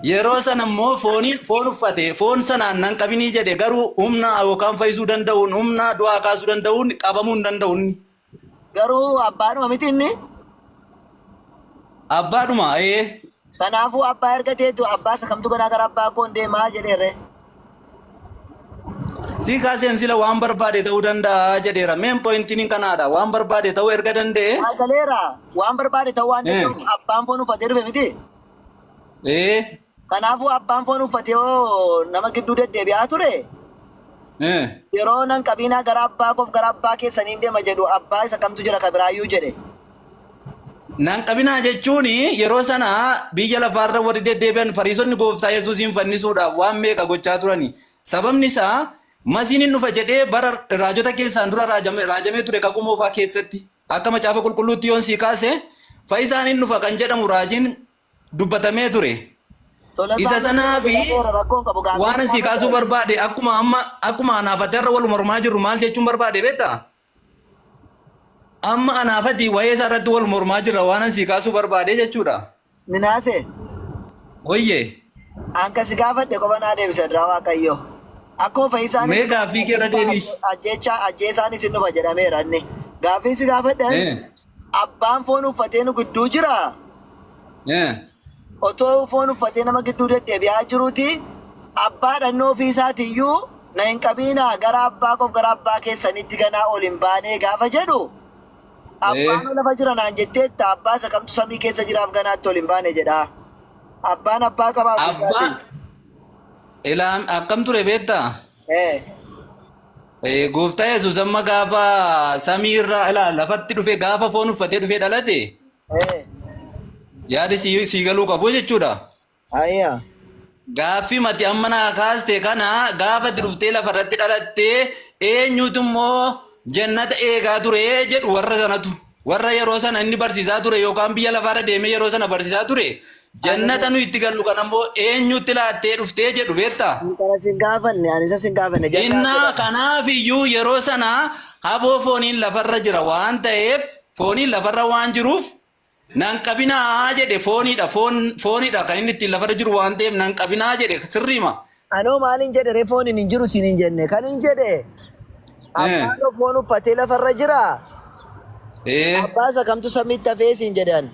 H: Yeroo sana immoo fooniin foon uffate foon sanaan nan qabinii jedhe garuu humna yookaan fayyisuu danda'uun humna du'aa kaasuu danda'uun qabamuu hin danda'u inni.
A: Garuu abbaadhuma miti inni.
H: Abbaadhuma ee.
A: Kanaafuu abbaa erga ta'eetu abbaa isa kamtu ganaa gara abbaa koon deemaa jedheerre.
H: Si kaaseem sila waan barbaade ta'uu danda'a jedheera. Meen pointiin kanaadha. Waan barbaade ta'uu erga danda'e.
A: Naa galeera. Waan barbaade ta'uu waan
H: Eh.
A: danda'uuf abbaan foon uffatee dhufe miti.
H: Ee.
A: Kanaafuu abbaan foon uffatee hoo nama gidduu deddeebi'aa ture.
H: Eh.
A: Yeroo nan qabiinaa gara abbaa koof gara abbaa keessaniin deema jedhu abbaa isa kamtu jira ka biraayyuu jedhe.
H: Nan qabinaa jechuun yeroo sana biyya lafaarra warri deddeebi'an fariisonni gooftaa Yesuusiin fannisuudhaaf waan meeqa gochaa turani. Sababni isaa masiin hin dhufa jedhee bara raajota keessaan dura raajamee ture kakuu moofaa keessatti. Akka macaafa qulqulluutti yoon sii kaase fayyisaan hin dhufa kan jedhamu raajiin dubbatamee ture. Isa sanaa fi waan sii kaasuu barbaade akkuma amma akkuma anaafatti har'a wal mormaa jirru maal jechuun barbaade beektaa? Amma anaafati waa'ee isaa irratti wal mormaa jirra waan sii kaasuu barbaade jechuudha.
A: Minaase.
H: Wayye.
A: Anka si gaafadhe qofa naa deebisa duraa Waaqayyo. Akkuma fayyisaan
H: Mee gaaffii kee irra deebi'i.
A: Ajjeechaa ajjeesaan isin dhufa jedhameera inni. Gaaffii si gaafadhe abbaan foon uffatee nu gidduu jira. Otoo foon uffatee nama gidduu deddeebi'aa jiruuti abbaa dhannoo ofii isaatiiyyuu na hin qabiinaa gara abbaa koof gara abbaa keessanitti ganaa ol hin baanee gaafa jedhu abbaan lafa jira naan jetteetta abbaa isa kamtu samii keessa jiraaf ganaatti ol hin baane jedha. Abbaan abbaa qabaa ofii
H: Abbaa
A: isaatii.
H: ilaam akkam ture beektaa? Gooftaa Yesuus amma gaafa samii irraa ilaa lafatti dhufe gaafa foon uffatee dhufee dhalate yaadi sii galuu qabu jechuudha.
A: Ayya.
H: Gaaffii mati amma naa kaaste kana gaafa itti dhuftee lafarratti dhalattee eenyutu immoo jannata eegaa ture jedhu warra sanatu. Warra yeroo sana inni barsiisaa ture yookaan biyya lafaarra deemee yeroo sana barsiisaa ture jannata nu itti gallu kana immoo eenyutti laattee dhuftee jedhu beektaa?
A: Kana sin gaafanne ani isa sin gaafanne jannaa
H: Innaa
A: jedha.
H: kanaaf iyyuu yeroo sana haboo fooniin lafarra jira waan ta'eef fooniin lafarra waan jiruuf nan qabinaa jedhe fooniidha foon fooniidha kan inni ittiin lafarra jiru waan ta'eef nan qabinaa jedhe sirriima.
A: Anoo maaliin jedhe ree fooniin hin jiru siin hin jenne kan hin jedhe abbaan foon uffatee lafarra jira abbaa isa kamtu samiitti hafee siin jedhan.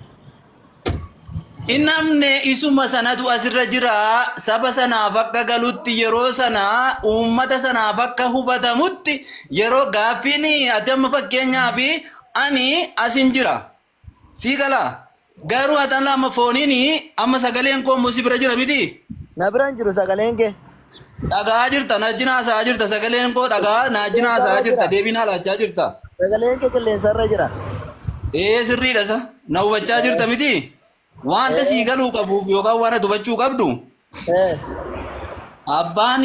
H: Innamne isuma sanatu asirra jira saba sanaaf akka galutti yeroo sana uummata sanaaf akka hubatamutti yeroo gaaffiin ati amma fakkeenyaaf ani asin jira. Sii galaa? Garuu ati amma fooniin amma sagaleen koo immoo si bira jira miti?
A: Na bira hin jiru sagaleen kee.
H: Dhaga'aa jirta na wajjin haasa'aa jirta sagaleen koo dhaga'aa na wajjin haasa'aa jirta deebii naa laachaa jirta.
A: Sagaleen kee qilleensarra jira.
H: Ee sirriidha isa na hubachaa jirta miti? Wanta sii galuu qabuuf yookaan waan ati hubachuu qabdu abbaan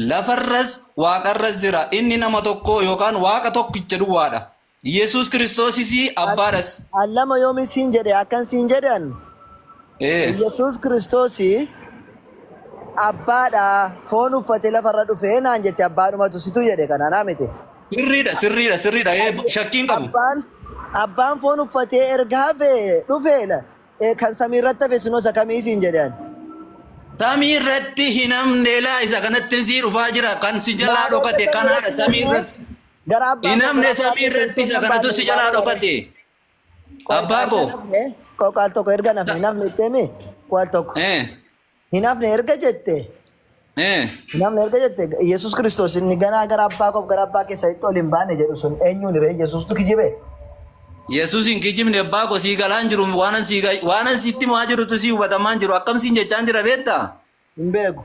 H: lafarras waaqarras jira inni nama tokko yookaan waaqa tokkicha duwwaadha. Yesuus Kiristoosis Abbaadhas.
A: An lama yoomin siin jedhe akkan siin jedhan Yesuus Kiristoos abbaadha foon uffate lafarra dhufe naan jette abbaadhumatu situ jedhe kana naa miti.
H: Sirriidha sirriidha sirriidha shakkiin qabu.
A: Abbaan abbaan foon uffatee erga hafe dhufe kan samii irratti hafe sunoo isa kamii siin jedhe ani.
H: Samii irratti hin hafne laa isa kanatti sii dhufaa jira kan si jalaa dhokate kanaadha samii irratti.
A: Gara abbaa
H: Hin
A: koo
H: hafne
A: gara abbaa
H: samii irratti
A: keessanitti
H: isa
A: nan
H: kanatu
A: baane
H: si jalaa
A: baane.
H: dhokate.
A: Qoy
H: Abbaa
A: erga
H: koo.
A: nafne qoy al tokko erga nafne hin hafne jettee qoy al tokko hin hafne erga jette hin hafne erga jette Yesuus Kiristoos inni ganaa gara abbaa koof gara abbaa keessanitti ol hin baane jedhu sun eenyuun ree Yesuustu kijibe.
H: Yesuus hin kijibne abbaa koo sii galaa hin jiru waanan sii waanan sitti himaa jirutu sii hubatamaa hin jiru akkam siin jechaan jira beektaa?
A: Hin beeku.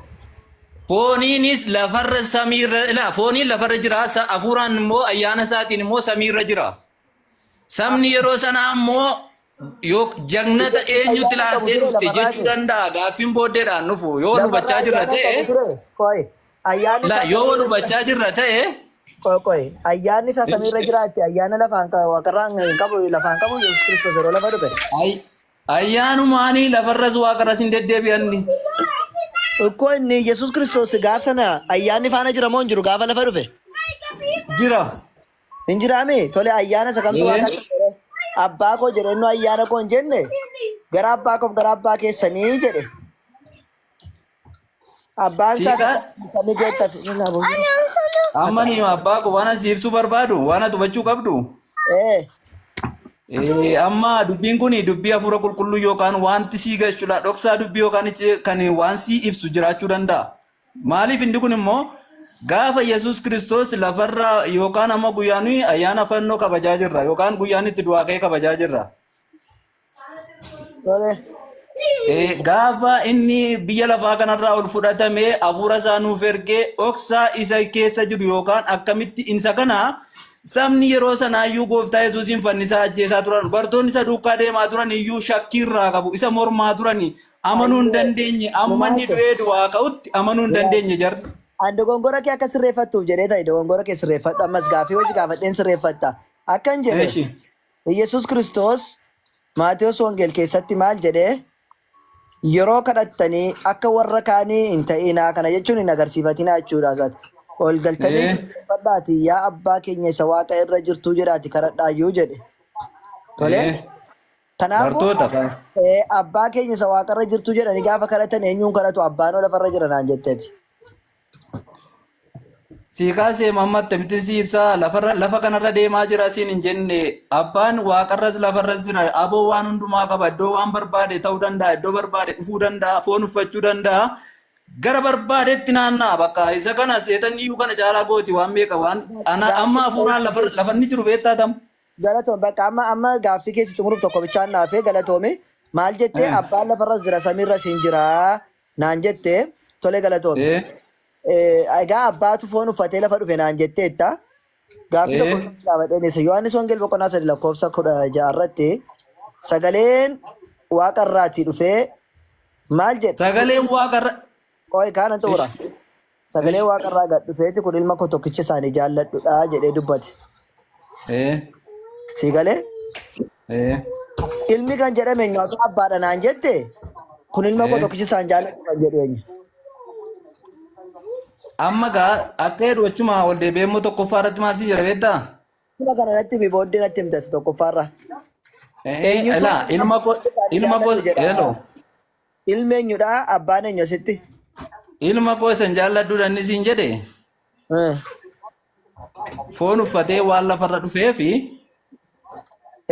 H: Fooniinis lafarra samiirra ilaa fooniin lafarra jira hafuuraan immoo ayyaana isaatiin immoo samiirra jira. Sabni yeroo sanaa immoo yoo jagnata
A: Yesuus
H: eenyutti
A: ayyaana qabu
H: laaltee
A: ture
H: dhufte
A: lafarraa
H: jechuu
A: kee.
H: danda'a. Gaaffiin booddeedhaan dhufu yoo wal
A: Lafarraa
H: hubachaa jirra
A: ayyaana
H: ta'e
A: qabu ture. Qoy. Ayyaanni
H: la
A: isaa
H: yoo wal
A: samiirra
H: hubachaa jirra ta'e
A: qoy qoy. Ayyaanni isaa samiirra jiraatti ayyaana lafaan waaqarraan hin qabu lafaan qabu Yesuus Kiristoos yeroo lafa dhufe.
H: Ayyaanumaanii lafarras waaqarras hin deddeebi'anni.
A: Ikkoo inni Yesuus Kiristoos gaaf sana ayyaanni faana jira moo hin jiru gaafa lafa dhufe?
H: Jira.
A: Hin jiraame tole ayyaana isa kamtu
H: Ee.
A: waaqatti jedhe abbaa koo jedhe inni ayyaana koo hin jenne gara abbaa koof gara abbaa keessanii jedhe. Abbaan isaa
H: Siiqaa
A: samii keettafi.
H: amma ni abbaa koo waan asi ibsuu barbaadu waan ati hubachuu qabdu.
A: Ee.
H: Amma dubbiin kun dubbii hafuura qulqulluu yookaan wanti sii galchudha dhoksaa dubbii yookaan kan waan sii ibsu jiraachuu danda'a. Maaliif inni kun immoo gaafa Yesuus Kiristoos lafarraa yookaan amma guyyaan nuyi ayyaana fannoo kabajaa jirra yookaan guyyaan itti du'aa ka'ee kabajaa jirra.
A: Tole.
H: Gaafa inni biyya lafaa kanarraa ol fudhatame hafuura isaa nuuf ergee dhoksaa isa keessa jiru yookaan akkamitti isa kana sabni yeroo sanaayyuu gooftaa Yesuusiin fannisaa ajjeesaa turan bartoonni isa duukaa deemaa turan iyyuu shakkii irraa qabu isa mormaa turani amanuu hin
A: Ayyee.
H: dandeenye amma inni
A: Lumaase.
H: du'ee du'aa ka'utti amanuu hin
A: Lumaase.
H: dandeenye jarri.
A: An dogongora kee akka sirreeffattuuf jedhee ta'e dogongora kee sirreeffadhu ammas gaafii hojii gaafadheen sirreeffatta. Akkan jedhe
H: Eeshi.
A: Yesuus Kiristoos Maatewos Wongeel keessatti maal jedhee yeroo kadhattanii akka warra kaanii hin ta'inaa kana jechuun hin agarsiifatinaa jechuudha isaati. Ol galtanii jilbeenfadhaati yaa abbaa keenya isa waaqa irra jirtuu jedhaati kadhadhaayyuu jedhe. Tole. Kanaafuu
H: Bartoota fa.
A: abbaa keenya isa waaqa irra jirtuu jedhanii gaafa kadhatan eenyuun kadhatu abbaan lafarra jira naan jetteeti.
H: Sii kaasee amma akkamittiin si ibsaa lafarra lafa kanarra deemaa jira siin hin jenne abbaan waaqarras lafarras jira aboo waan hundumaa qaba iddoo waan barbaade ta'uu danda'a iddoo barbaade dhufuu danda'a foon uffachuu danda'a gara barbaadetti naanna'a bakka isa kana seexanni iyyuu kana caalaa gooti waan meeqa waan ana amma hafuuraan lafarra lafanni jiru beektaa tam.
A: Galatoom bakka amma amma gaaffii keessi xumuruuf tokko bichaan naafee galatoomi maal jettee abbaan lafarras jira samiirras hin jira naan jette tole galatoomi. Egaa abbaatu foon uffatee lafa dhufe naan jetteetta. Gaaffii tokko gaafadheen isa Yohaannis Wangeel boqonnaa 3 lakkoofsa 16 irratti sagaleen waaqa irraatii dhufee maal jedhe?
H: Sagaleen waaqa irra.
A: Qoy kaanan xumura. Sagalee waaqa irraa gad dhufeeti kun ilma koo tokkicha isaanii jaalladhudha jedhee dubbate. Sii galee? Ilmi kan jedhame eenyu haa abbaadha naan jette kun ilma koo tokkicha isaan jaalladhu kan jedhu eenyu?
H: Amma gaa akka jedhu achuma ol deebi'ee immoo tokkoffaa irratti maal siin jedha beektaa?
A: Dhuma kana natti himi booddee natti himta isa tokkoffaarra. Eenyutu
H: Ilaa ilma koo
A: isaanii
H: ilma koo
A: jaalladhu jedha?
H: hello.
A: Ilmi eenyudha? Abbaan eenyu asitti?
H: Ilma koo isan jaalladhuudha inni siin jedhe foon uffatee waan lafarra dhufee fi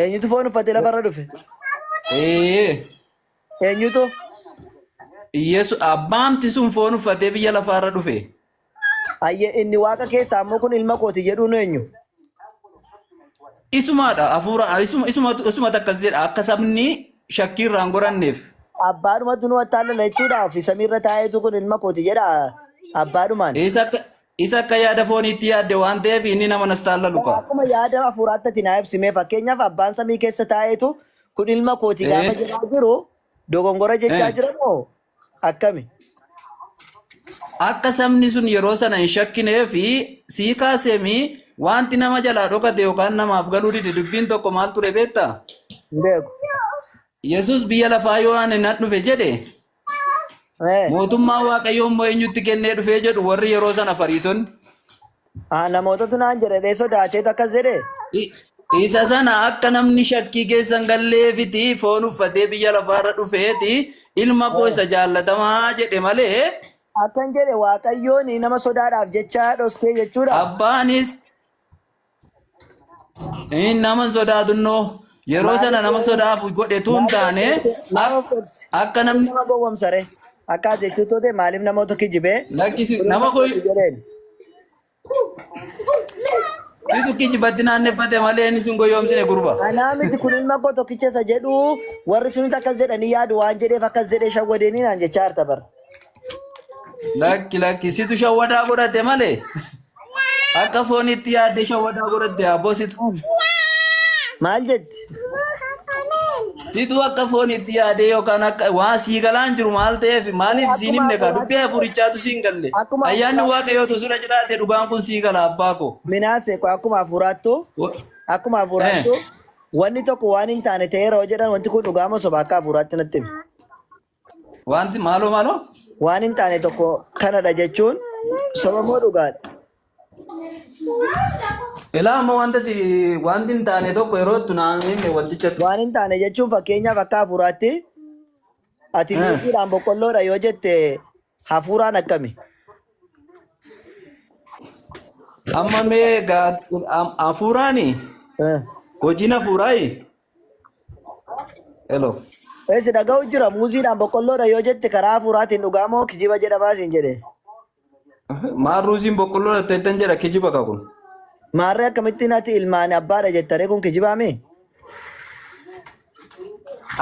A: Eenyutu foon uffatee lafarra dhufe?
H: ee
A: Eenyutu?
H: Yesu abbaamti sun foon uffatee biyya lafaarra dhufe.
A: Ayyee inni waaqa keessaa immoo kun ilma kooti jedhuun eenyu?
H: Isumaadha hafuura isuma isumatu isumatu akkas jedha akka sabni shakkii irraa hin goranneef.
A: Abbaadhumatu nu attaallala jechuudhaaf samiirra taa'eetu kun ilma kooti jedha abbaadhumaan.
H: Isa akka isa akka yaada fooniitti yaadde waan ta'eef inni nama nas taallalu kaa.
A: Akkuma yaada hafuuraatti ati naa ibsimee fakkeenyaaf abbaan samii keessa taa'eetu kun ilma kooti gaafa jedhaa jiru dogongora jechaa jira moo akkami?
H: Akka sabni sun yeroo sana hin shakkinee fi sii kaaseemi wanti nama jalaa dhokate yookaan namaaf galuu dide dubbiin tokko maal ture beektaa?
A: Hin beeku.
H: Yesuus biyya lafaa yoo ani nan dhufe jedhe mootummaa Waaqayyoo immoo eenyutti kennee dhufee jedhu warri yeroo sana Fariisonni.
A: Ah, namootatu naan jedhe dhee sodaateetu akkas jedhe.
H: Isa sana akka namni shakkii keessa hin galleefiti foon uffatee biyya lafaarra dhufeeti ilma koo isa jaallatamaa jedhe malee.
A: Akkan jedhe Waaqayyoon nama sodaadhaaf jecha dhoskee jechuudha.
H: Abbaanis inni nama hin sodaatunnoo yeroo sana nama sodaaf godhetu hin taane akka namni
A: nama gowwomsare akka ati jechuutti ta'e maaliif namoota kijibee
H: lakkisi nama goy
A: jedheen.
H: Situ kijibatti naanneffate malee inni sin goyoomsine gurba.
A: Anaa miti kun ilma koo tokkicha isa jedhu warri sunitti akkas jedhanii yaadu waan jedheef akkas jedhee shawwadeenii naan jechaa jirta bara.
H: Lakki lakki situ shawwadaa godhate malee akka foonitti yaadde shawwadaa godhatte abboo situ.
A: Maal jetti?
H: Situ akka foonitti yaadee yookaan akka waa sii galaan jiru maal ta'eef maaliif siin
A: Akkuma
H: himne kaa dubbii
A: hafuuraatti
H: hafuurichaatu siin galle.
A: akkuma
H: Ayyaanni
A: hafuuraatti
H: waaqayyootu sirra jiraate dhugaan kun sii gala abbaa koo.
A: minaase koo akkuma hafuuraattu akkuma
H: Eh.
A: hafuuraattu wanni tokko waan hin taane ta'eera yoo jedhan wanti kun dhugaa moo soba akka hafuuraatti natti himi.
H: Wanti maaloo maaloo?
A: Waan hin taane tokko kanadha jechuun soba moo dhugaadha?
H: Ilaa amma wanta wanti hin taane tokko yeroo itti naan himne wantichatu.
A: Waan hin taane jechuun fakkeenyaaf akka hafuuraatti ati
H: Eh.
A: ruuziidhaan boqqolloodha yoo jette hafuuraan akkami?
H: Amma mee hafuuraani
A: Eh.
H: hojiin hafuuraayi? Hello.
A: Eessi dhaga'u jira muuziidhaan boqqolloodha yoo jette karaa hafuuraatiin dhugaa moo kijiba jedhamaa siin jedhe.
H: Maal ruuziin boqqolloo jettan jedha kijiba ka kun.
A: Maarree akkamittiin ati ilmaan abbaadha jettaree kun kijibaami?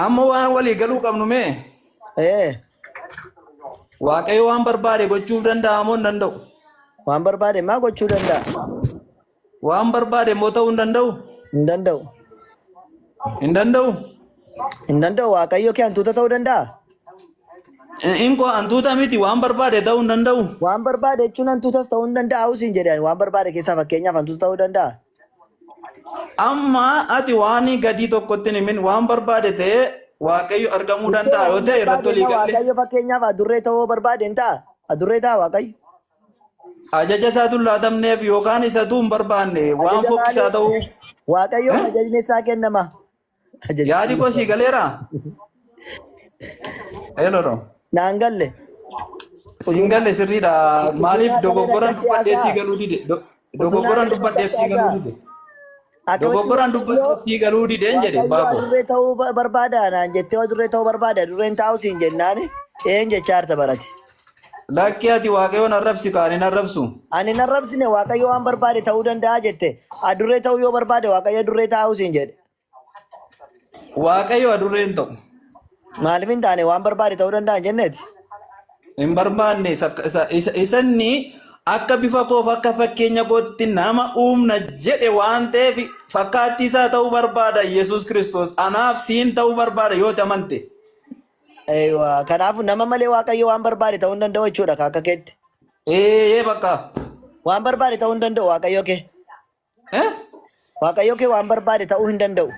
H: Amma waan walii galuu qabnu mee
A: Ee
H: Waaqayyo waan barbaade gochuuf danda'a moo hin danda'u?
A: waan barbaade maa gochuu danda'a?
H: Waan barbaade immoo ta'uu hin danda'u?
A: Hin danda'u.
H: Hin danda'u?
A: Hin danda'u Waaqayyo kee hantuuta ta'uu danda'a?
H: Inko hantuuta miti waan barbaade ta'uu hin danda'u.
A: Waan barbaade jechuun hantuutas ta'uu hin danda'a siin jedhan waan barbaade keessaa fakkeenyaaf hantuuta ta'uu danda'a.
H: Amma ati waan gadii tokkotti hin himin waan barbaade ta'ee Waaqayyo argamuu
A: Jechuun
H: danda'a yoo
A: waan
H: ta'e irratti
A: barbaade
H: walii
A: immoo
H: galle.
A: Waaqayyo fakkeenyaaf adurree ta'uu barbaade hin ta'a. Adurree ta'a Waaqayyo.
H: Ajaja isaatu hin laatamneef yookaan isatu hin barbaanne waan
A: Ajaja
H: fokkisaa
A: maalii?
H: ta'uuf.
A: Waaqayyoof
H: Eh?
A: ajajni isaa kennama. Ajajni
H: Yaadi koo sii galeera? Hello.
A: Naan galle.
H: Siin galle sirriidha.
A: Utuu
H: Maaliif
A: naa galee
H: dogoggoran
A: rakkatti
H: dubbadheef sii
A: haasa'a.
H: galuu dide?
A: Utuu naa
H: Dogoggoran
A: galee
H: dubbadheef
A: rakkatti
H: sii galuu
A: haasa'a.
H: dide.
A: Akkamitti
H: Dogoggoran
A: Waaqayyo
H: dubbadheef sii galuu dideen jedhe
A: Waaqayyo
H: baako.
A: adurree ta'uu barbaada naan jettee adurree ta'uu barbaada adurreen taa'u siin jennaan een jechaa harta barate.
H: Lakki ati waaqayyoon arrabsi kaan hin arrabsu.
A: Ani hin arrabsine Waaqayyo waan barbaade ta'uu danda'a jette. Adurree ta'uu yoo barbaade Waaqayyo adurree taa'u siin jedhe.
H: Waaqayyo adurree hin ta'u.
A: Maaliif hin taane waan barbaade ta'uu danda'a hin jenneeti.
H: Hin barbaanne isanni akka bifa koof akka fakkeenya kootti nama uumna jedhe waan ta'eef fakkaattii isaa ta'uu barbaada Yesuus Kiristoos. Anaaf siin ta'uu barbaada yoo itti amante.
A: Eeywa kanaafuu nama malee Waaqayyo waan barbaade ta'uu hin danda'u jechuudha ka akka keetti.
H: Ee bakka.
A: Waan barbaade ta'uu hin danda'u Waaqayyo kee.
H: Eh?
A: Waaqayyo kee waan barbaade ta'uu hin danda'u.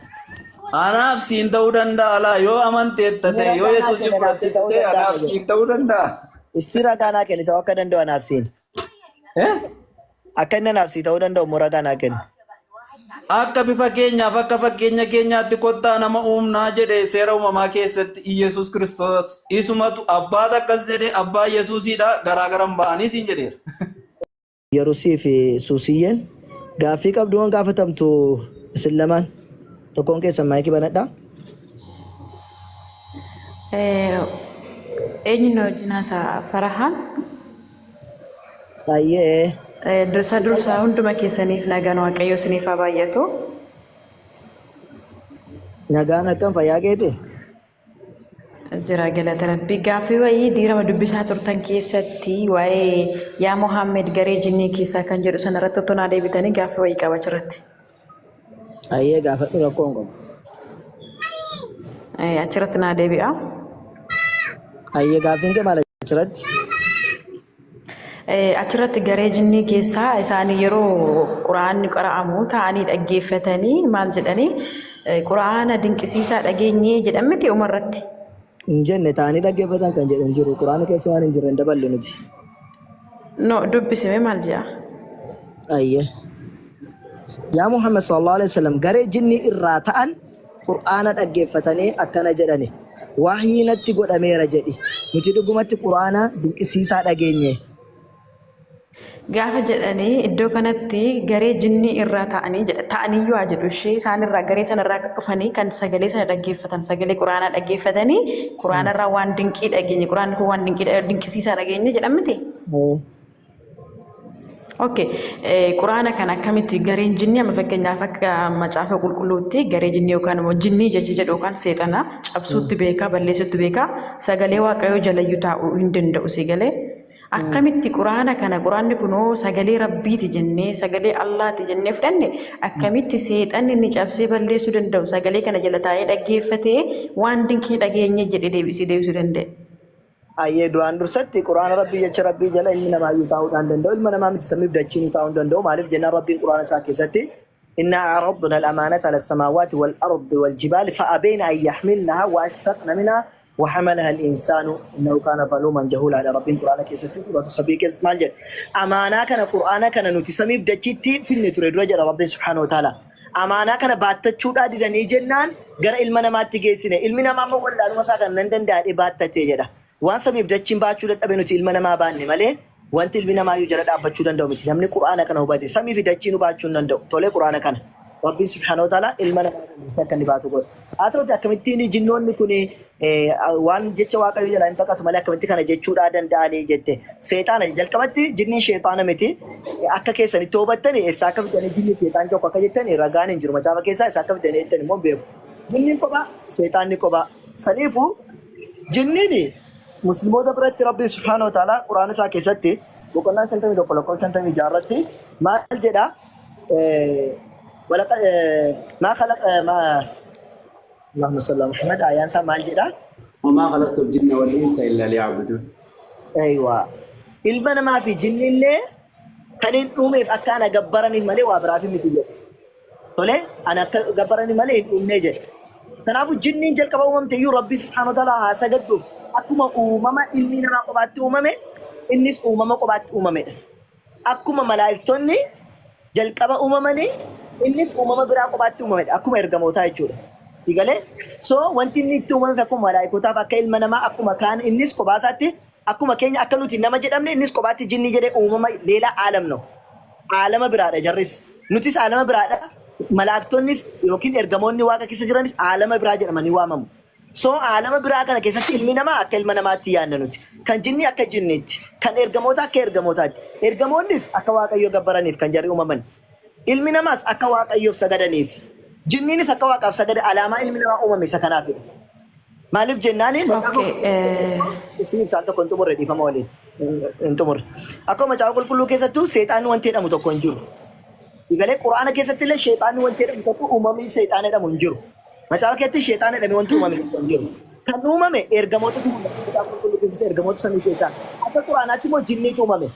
H: Anaaf siin ta'uu danda'a laa yoo amanteetta
A: Inni
H: ta'e yoo
A: ragaa naa
H: Yesuusin
A: kenna anaaf sii
H: fudhatteetta
A: ta'uu
H: ta'e
A: danda'a
H: anaaf
A: jedhe.
H: siin ta'uu danda'a.
A: Issi ragaa naa kenni ta'uu akka danda'u anaaf siin.
H: Eh?
A: Akka inni anaaf sii ta'uu danda'u immoo ragaa naa kenni.
H: Akka bifa keenyaaf akka fakkeenya keenyaatti kottaa nama uumnaa jedhe seera uumamaa keessatti Iyyasuus Kiristoos isumatu abbaata akkas jedhe abbaa Yesuusiidha garaagaran ba'anii siin jedheera.
A: Yerusii fi Suusiyyeen gaaffii qabdu waan gaafatamtu isin lamaan tokkoon keessan maayikii banadhaa.
I: Eenyu na wajjin haasa'a? Farahaan?
A: Baay'ee.
I: Dursa dursa hunduma keessaniif nagaan Waaqayyoo isiniif haa baay'atu.
A: Nagaan akkam fayyaa keeti?
I: Jira galata rabbii. Gaaffii wayii diirama dubbisaa turtan keessatti waa'ee yaa Mohaammed garee jinnii keessaa kan jedhu sana irratti otoo naa deebitanii gaaffii wayii qaba achirratti.
A: Ayyee gaafadhu rakkoo hin qabu.
I: Achirratti naa deebi'a.
A: Ayyee gaaffiin kee maal achirratti?
I: Achirratti garee jinnii keessaa isaan yeroo quraanni qara'amu taa'anii dhaggeeffatanii maal jedhanii quraana dinqisiisaa dhageenyee jedhan miti umarratti.
A: Hin jenne taa'anii dhaggeeffatan kan jedhu hin jiru. Quraana keessa waan hin jirre hin daballe nuti.
I: No dubbisime maal jedha?
A: Ayyee. Yaa Muhammad sallallahu alaihi wasallam garee jinnii irraa ta'an Qur'aana dhaggeeffatanii akkana jedhani. Wahyii natti godhameera jedhi. Nuti dhugumatti Qur'aana dinqisiisaa dhageenye.
I: Gaafa jedhanii iddoo kanatti garee jinnii irraa ta'anii jedha. Ta'aniyyuu haa jedhu ishee isaan irraa garee sana irraa dhufanii kan sagalee sana dhaggeeffatan sagalee Qur'aanaa dhaggeeffatanii Qur'aana irraa waan dinqii dhageenye Qur'aanni kun waan dinqii dinqisiisaa dhageenye jedhan miti. Okay. Quraana kana akkamitti gareen jinnii amma fakkeenyaaf akka macaafa qulqulluutti garee jinnii yookaan immoo jinnii jechi jedhu yookaan seexana cabsuutti beekaa balleessuutti beekaa sagalee waaqayyoo jalayyuu taa'uu hin danda'u si galee. Akkamitti quraana kana quraanni kunoo sagalee rabbiiti jennee sagalee Allaati jennee fudhanne akkamitti seexanni inni cabsee balleessuu danda'u sagalee kana jala taa'ee dhaggeeffatee waan dinqii dhageenye jedhee deebisuu deebisuu danda'e.
A: Ayyee duraan dursatti quraana rabbii jecha rabbii jala ilmi namaa iyyuu taa'uudhaan danda'u ilma namaa miti samiif dachiin taa'uu hin danda'u maaliif jennaan rabbiin quraana isaa keessatti إنا عرضنا الأمانة على السماوات والأرض والجبال فأبين أن يحملنها وأشفقن منها وحملها الإنسان إنه كان ظلوما جهولا على ربين قرآن كيست سورة السبيل كيست مال جد أمانة كان قرآن كان نتسمي بدشتي في النتر رجل ربي سبحانه وتعالى أمانة كان باتتشود أدي جنان غير علمنا ما تجيسنا علمنا ما ولا المسا كان نندن داري باتتجدا waan samiif dachiin baachuu dadhabe nuti ilma namaa baanne malee wanti ilmi namaa iyyuu jala dhaabbachuu danda'u miti. Namni quraana kana hubate samii fi dachiin baachuu hin danda'u. Tolee quraana kana. Rabbiin subhaanahu wa ta'ala ilma namaa dandeessee akka inni baatu godha. Haa ta'uti akkamittiin jinnoonni kun waan jecha waaqayyoo jalaa hin baqatu malee akkamitti kana jechuudhaa danda'anii jette. Seexaana jalqabatti jinniin sheexaana miti. Akka keessanitti hubattani eessaa akka fidanii jinni seexaan tokko akka jettani ragaan hin jiru. Macaafa keessaa eessaa akka fidanii jettan immoo hin beeku. Jinniin kophaa seexaanni kophaa. Saniifuu jinniin musliimoota biratti rabbiin subhaanahu wa ta'ala quraana isaa keessatti boqonnaa 51 lakkoofsa 56 irratti maal jedha? Walaqa maa khalaq maa Allahumma salli ala Muhammad ayaan isaa maal jedha?
C: وما خلقت الجن والإنس إلا ليعبدون.
A: Aywa. Ilma namaa fi jinni illee kan hin uumeef akka ana gabbaraniif malee waa biraaf miti jedhe. Tole ana akka gabbaraniif malee hin uumnee jedhe. Kanaafuu jinniin jalqaba uumamte iyyuu Rabbii subhaanahu wa ta'ala haa sagadduuf akkuma uumama ilmi namaa kophaatti uumame innis uumama kophaatti uumamedha. Akkuma malaa'iktonni jalqaba uumamanii innis uumama biraa kophaatti uumamedha. Akkuma ergamootaa jechuudha. Sigalee so wanti inni itti uumameef akkuma malaa'ikotaaf akka ilma namaa akkuma kaan innis kophaa isaatti akkuma keenya akka nuti nama jedhamne innis kophaatti jinnii jedhee uumama leelaa aalam no. Aalama biraadha jarris. Nutis aalama biraadha. Malaaktonnis yookiin ergamoonni waaqa keessa jiranis aalama biraa jedhamanii waamamu. So aalama biraa kana keessatti ilmi namaa akka ilma namaatti yaadna nuti. Kan jinni akka jinniitti, kan ergamoota akka ergamootaatti. Ergamoonnis akka waaqayyoo gabbaraniif kan jarri uumaman. Ilmi namaas akka waaqayyoof sagadaniif. Jinniinis akka waaqaaf sagada alaamaa ilmi namaa uumame isa kanaafidha. Maaliif jennaani macaafa
I: Okay,
A: qulqulluu keessattuu si ibsaan tokko hin xumurre dhiifama waliin hin xumurre. Akkuma macaafa qulqulluu keessattuu seexaanni wanti jedhamu tokko hin jiru. Galee quraana keessatti illee sheexaanni wanti jedhamu tokko uumamni seexaana jedhamu hin jiru. Macaafa keessatti sheexaana jedhamee wanti uumame tokko hin jiru. Kan uumame ergamootatu uumame. Macaafa qulqulluu keessatti ergamoota samii keessaa. Akka quraanaatti immoo jinniitu uumame.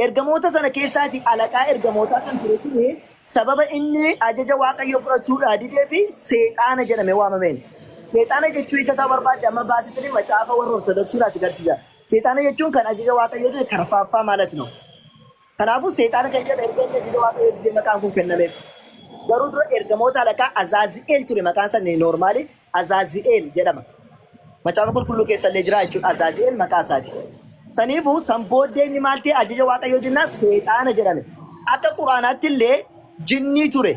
A: Ergamoota sana keessaati alaqaa ergamootaa kan ture suni sababa inni ajaja waaqayyoo fudhachuudhaa didee fi seexaana jedhamee waamameen. Seexaana jechuu hiika isaa barbaadde amma baasitanii macaafa warra Ortodoksii irraa si garsiisa. Seexaana jechuun kan ajaja waaqayyoo dide karfaaffaa ማለት ነው. Kanaafuu seexaana kan jedhu erga inni ajaja waaqayyoo didee maqaan kun kennameef. Garuu dura ergamoota alaqaa Azaazi'eel ture maqaan isaa normally Azaazi'eel jedhama. Macaafa qulqulluu keessa illee jira jechuudha. Azaazi'eel maqaa isaati. Saniifuu san booddee inni maal ta'e ajaja waaqayyoo dinnaa seexaana jedhame. Akka quraanaatti illee jinnii ture.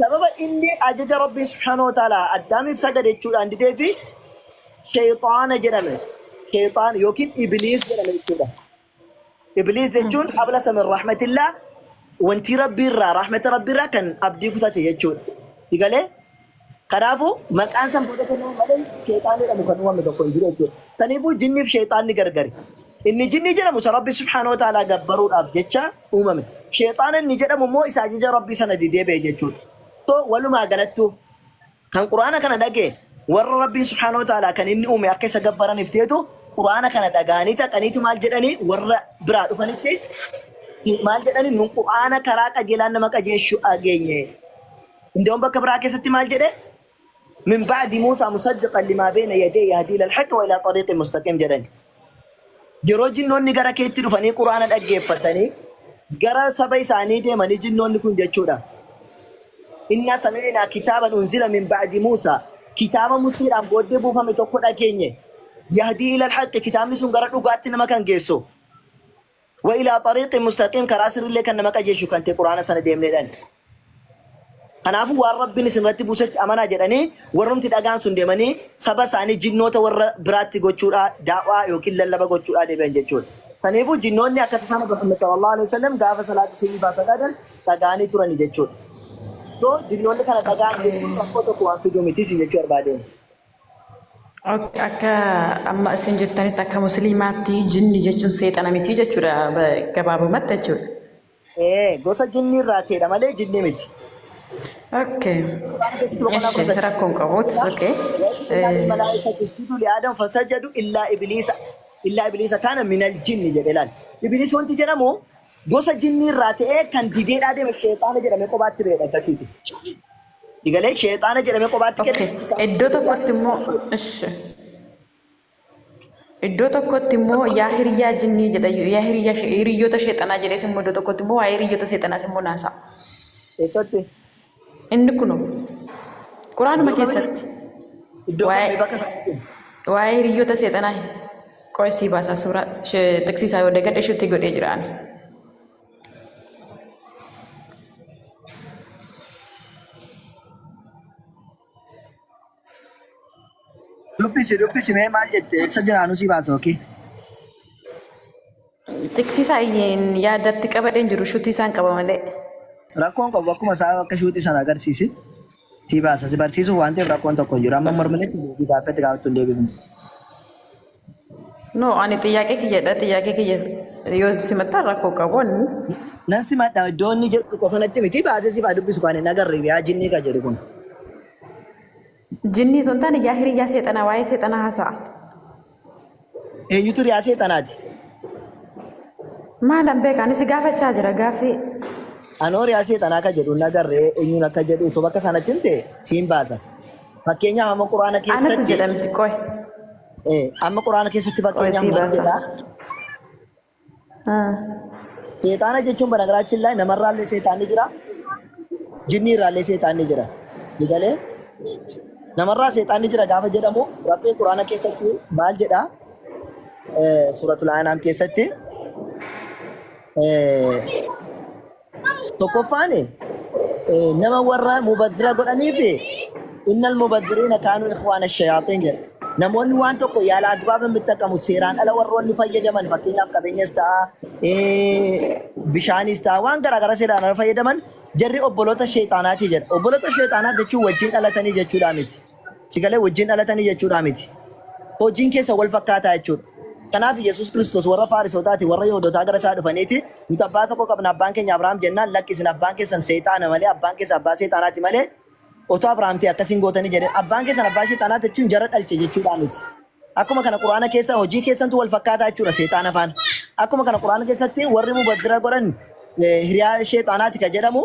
A: Sababa inni ajaja Rabbii subhaanahu wa ta'ala addaamiif sagade jechuudhaan didee fi sheexaana jedhame. Sheexaan yookiin ibiliis jedhame jechuudha. Ibliis jechuun أبلس من رحمة الله wanti rabbii irraa rahmata rabbii irraa kan abdii kutate jechuudha. Sigalee kanaafuu maqaan san booda kennamu malee sheexaan jedhamu kan uumame tokko hin jiru jechuudha. Saniifuu jinniif sheexaanni gargari. Inni jinnii jedhamu isa rabbi subhaanahu wa ta'ala gabbaruudhaaf jecha uumame. Sheexaana inni jedhamu immoo isa ajaja rabbii sana didee ba'e jechuudha. So walumaa galattuu kan quraana kana dhagee warra rabbiin subhaanahu wa ta'ala kan inni uume akka isa gabbaraniif ta'etu quraana kana dhagaanii taqaniitu maal jedhanii warra biraa dhufanitti maal jedhanii nun quraana karaa qajeelaan nama qajeeshu dhageenye. Indoon bakka biraa keessatti maal jedhe من بعد موسى مصدقا لما بين يديه يهدي إلى الحق وإلى طريق مستقيم jedhani. Yeroo jinnoonni gara keetti dhufanii quraana dhaggeeffatanii gara saba isaanii deemanii jinnoonni kun jechuudha. إنا سمعنا كتابا أنزل من بعد موسى. Kitaaba Museedhaan booddee buufame tokko dhageenye. يهدي إلى الحق kitaabni sun gara dhugaatti nama kan geessu. وإلى طريق مستقيم karaa sirriillee kan nama qajeeshu kan ta'e quraana sana deemneedhaan. Kanaafuu waan rabbiin isin irratti buusetti amanaa jedhanii warrumti dhagaan sun deemanii saba isaanii jinnoota warra biraatti gochuudhaa daawaa yookiin lallaba gochuudhaa deebi'an jechuudha. Saniifuu jinnoonni akka tasaa Nabi Muhammad صلى الله عليه وسلم gaafa salaata sirrii sagadan dhagaanii turani jechuudha. So jinnoonni kana dhagaan jechuun rakkoo tokko waan fiduu miti isin jechuu barbaadeen.
I: Ok, Akka amma isin jettanitti akka musliimaatti jinni jechuun seexana miti jechuudha gabaabumatti jechuudha.
A: Ee gosa jinnii irraa ta'edha malee jinnii miti.
I: Okay.
A: Qur'aana keessatti boqonnaa
I: Eshi
A: 18
I: rakkoon qabuut. Okay.
A: وإذ الملائكة اسجدوا لآدم فسجدوا إلا إبليس إلا إبليس كان من الجن jedhe laal. Ibliis wanti jedhamu gosa jinnii irraa ta'ee kan dideedhaa deeme sheexaana jedhamee kophaatti ba'edha akkasiiti. Digalee sheexaana jedhamee kophaatti
I: Okay.
A: kenne isa
I: Iddoo tokkotti immoo ishi. Iddoo tokkotti immoo yaa hiriyaa jinnii jedha yaa hiriyaa hiriyyoota sheexanaa jedhees immoo iddoo tokkotti immoo waa'ee hiriyyoota seexanaas immoo naasa'a.
A: eessatti
I: Inni kunoo quraanuma
A: iddoo kamitti
I: keessatti
A: iddoo
I: waa'ee
A: kamii bakka isaatti
I: waa'ee hiriyyoota seexanaa qo'isii sii baasaa suuraa tiksiisaa yoo dagadhe isheetti godhee jira ani.
A: Dubbisi dubbisi mee maal jette eessa jiraanu si baasa okii.
I: Tiksiisaa iyyeen yaadatti qabadheen jiru shutii isaan qaba malee.
A: Rakkoon qabu akkuma isaa akka shuutii sana agarsiisi si baasa si barsiisuuf waan ta'eef rakkoon tokko hin jiru amma morminetti deebii gaaffatti gaafattu hin deebifne.
I: No ani xiyyaaqee kiyyadha xiyyaaqee kiyya yoo simattaan rakkoo qabu ani.
A: Nan simadha iddoo inni jedhu qofa natti miti baasee si faa dubbisu kan hin agarre yaa jinnii ka jedhu kun.
I: Jinnii tun taane yaa hiriyyaa seexanaa waa'ee seexanaa haasa'a.
A: Eenyutu riyaa seexanaati?
I: Maalan beeka ani si gaafachaa jira gaaffii.
A: Anoo riyaa seexanaa ka jedhu hin agarre eenyuun akka jedhu osoo bakka sanatti himte siin baasa. Fakkeenyaaf amma quraana
I: Anatu
A: keessatti
I: jedhamti qoy.
A: amma quraana keessatti
I: Qoy
A: fakkeenyaaf
I: sii
A: maal
I: baasa.
A: jedhaa? Seexaana jechuun banagaraachin laa namarraallee seexaanni jira, jinnii irraallee seexaanni jira. Digalee namarraa seexaanni jira gaafa jedhamu Rabbiin quraana keessatti maal jedhaa? Suuratul Anaam keessatti Tokkoffaan nama warra mubadzira godhaniif innal mubadziriina kaanuu ikhwaana shayaaxiin jedha. Namoonni waan tokko yaala agbaaba mittaqamu seeraan ala warroonni fayyadaman fakkeenyaaf qabeenyas ta'a bishaanis ta'a waan garaagaraa seeraan ala fayyadaman jarri obboloota sheexaanaati jedha. Obboloota sheexaanaa jechuun wajjin dhalatanii jechuudhaa miti. Sigalee wajjin dhalatanii jechuudhaa miti. Hojiin keessa wal fakkaataa jechuudha. Kanaaf Yesuus Kiristoos warra Faarisootaati warra Yihuudootaa gara isaa dhufaniiti nuti abbaa tokko qabna abbaan keenya Abrahaam jennaan lakki isin abbaan keessan seexaana malee abbaan keessan abbaa seexaanaati malee otoo Abrahaam ta'e akkas hin gootanii jedheen abbaan keessan abbaa seexaanaati jechuun jara dhalche jechuudhaa miti. Akkuma kana quraana keessa hojii keessantu wal fakkaataa jechuudha seexaana faana. Akkuma kana quraana keessatti warri mubaddira godhan hiriyaa sheexaanaati ka jedhamu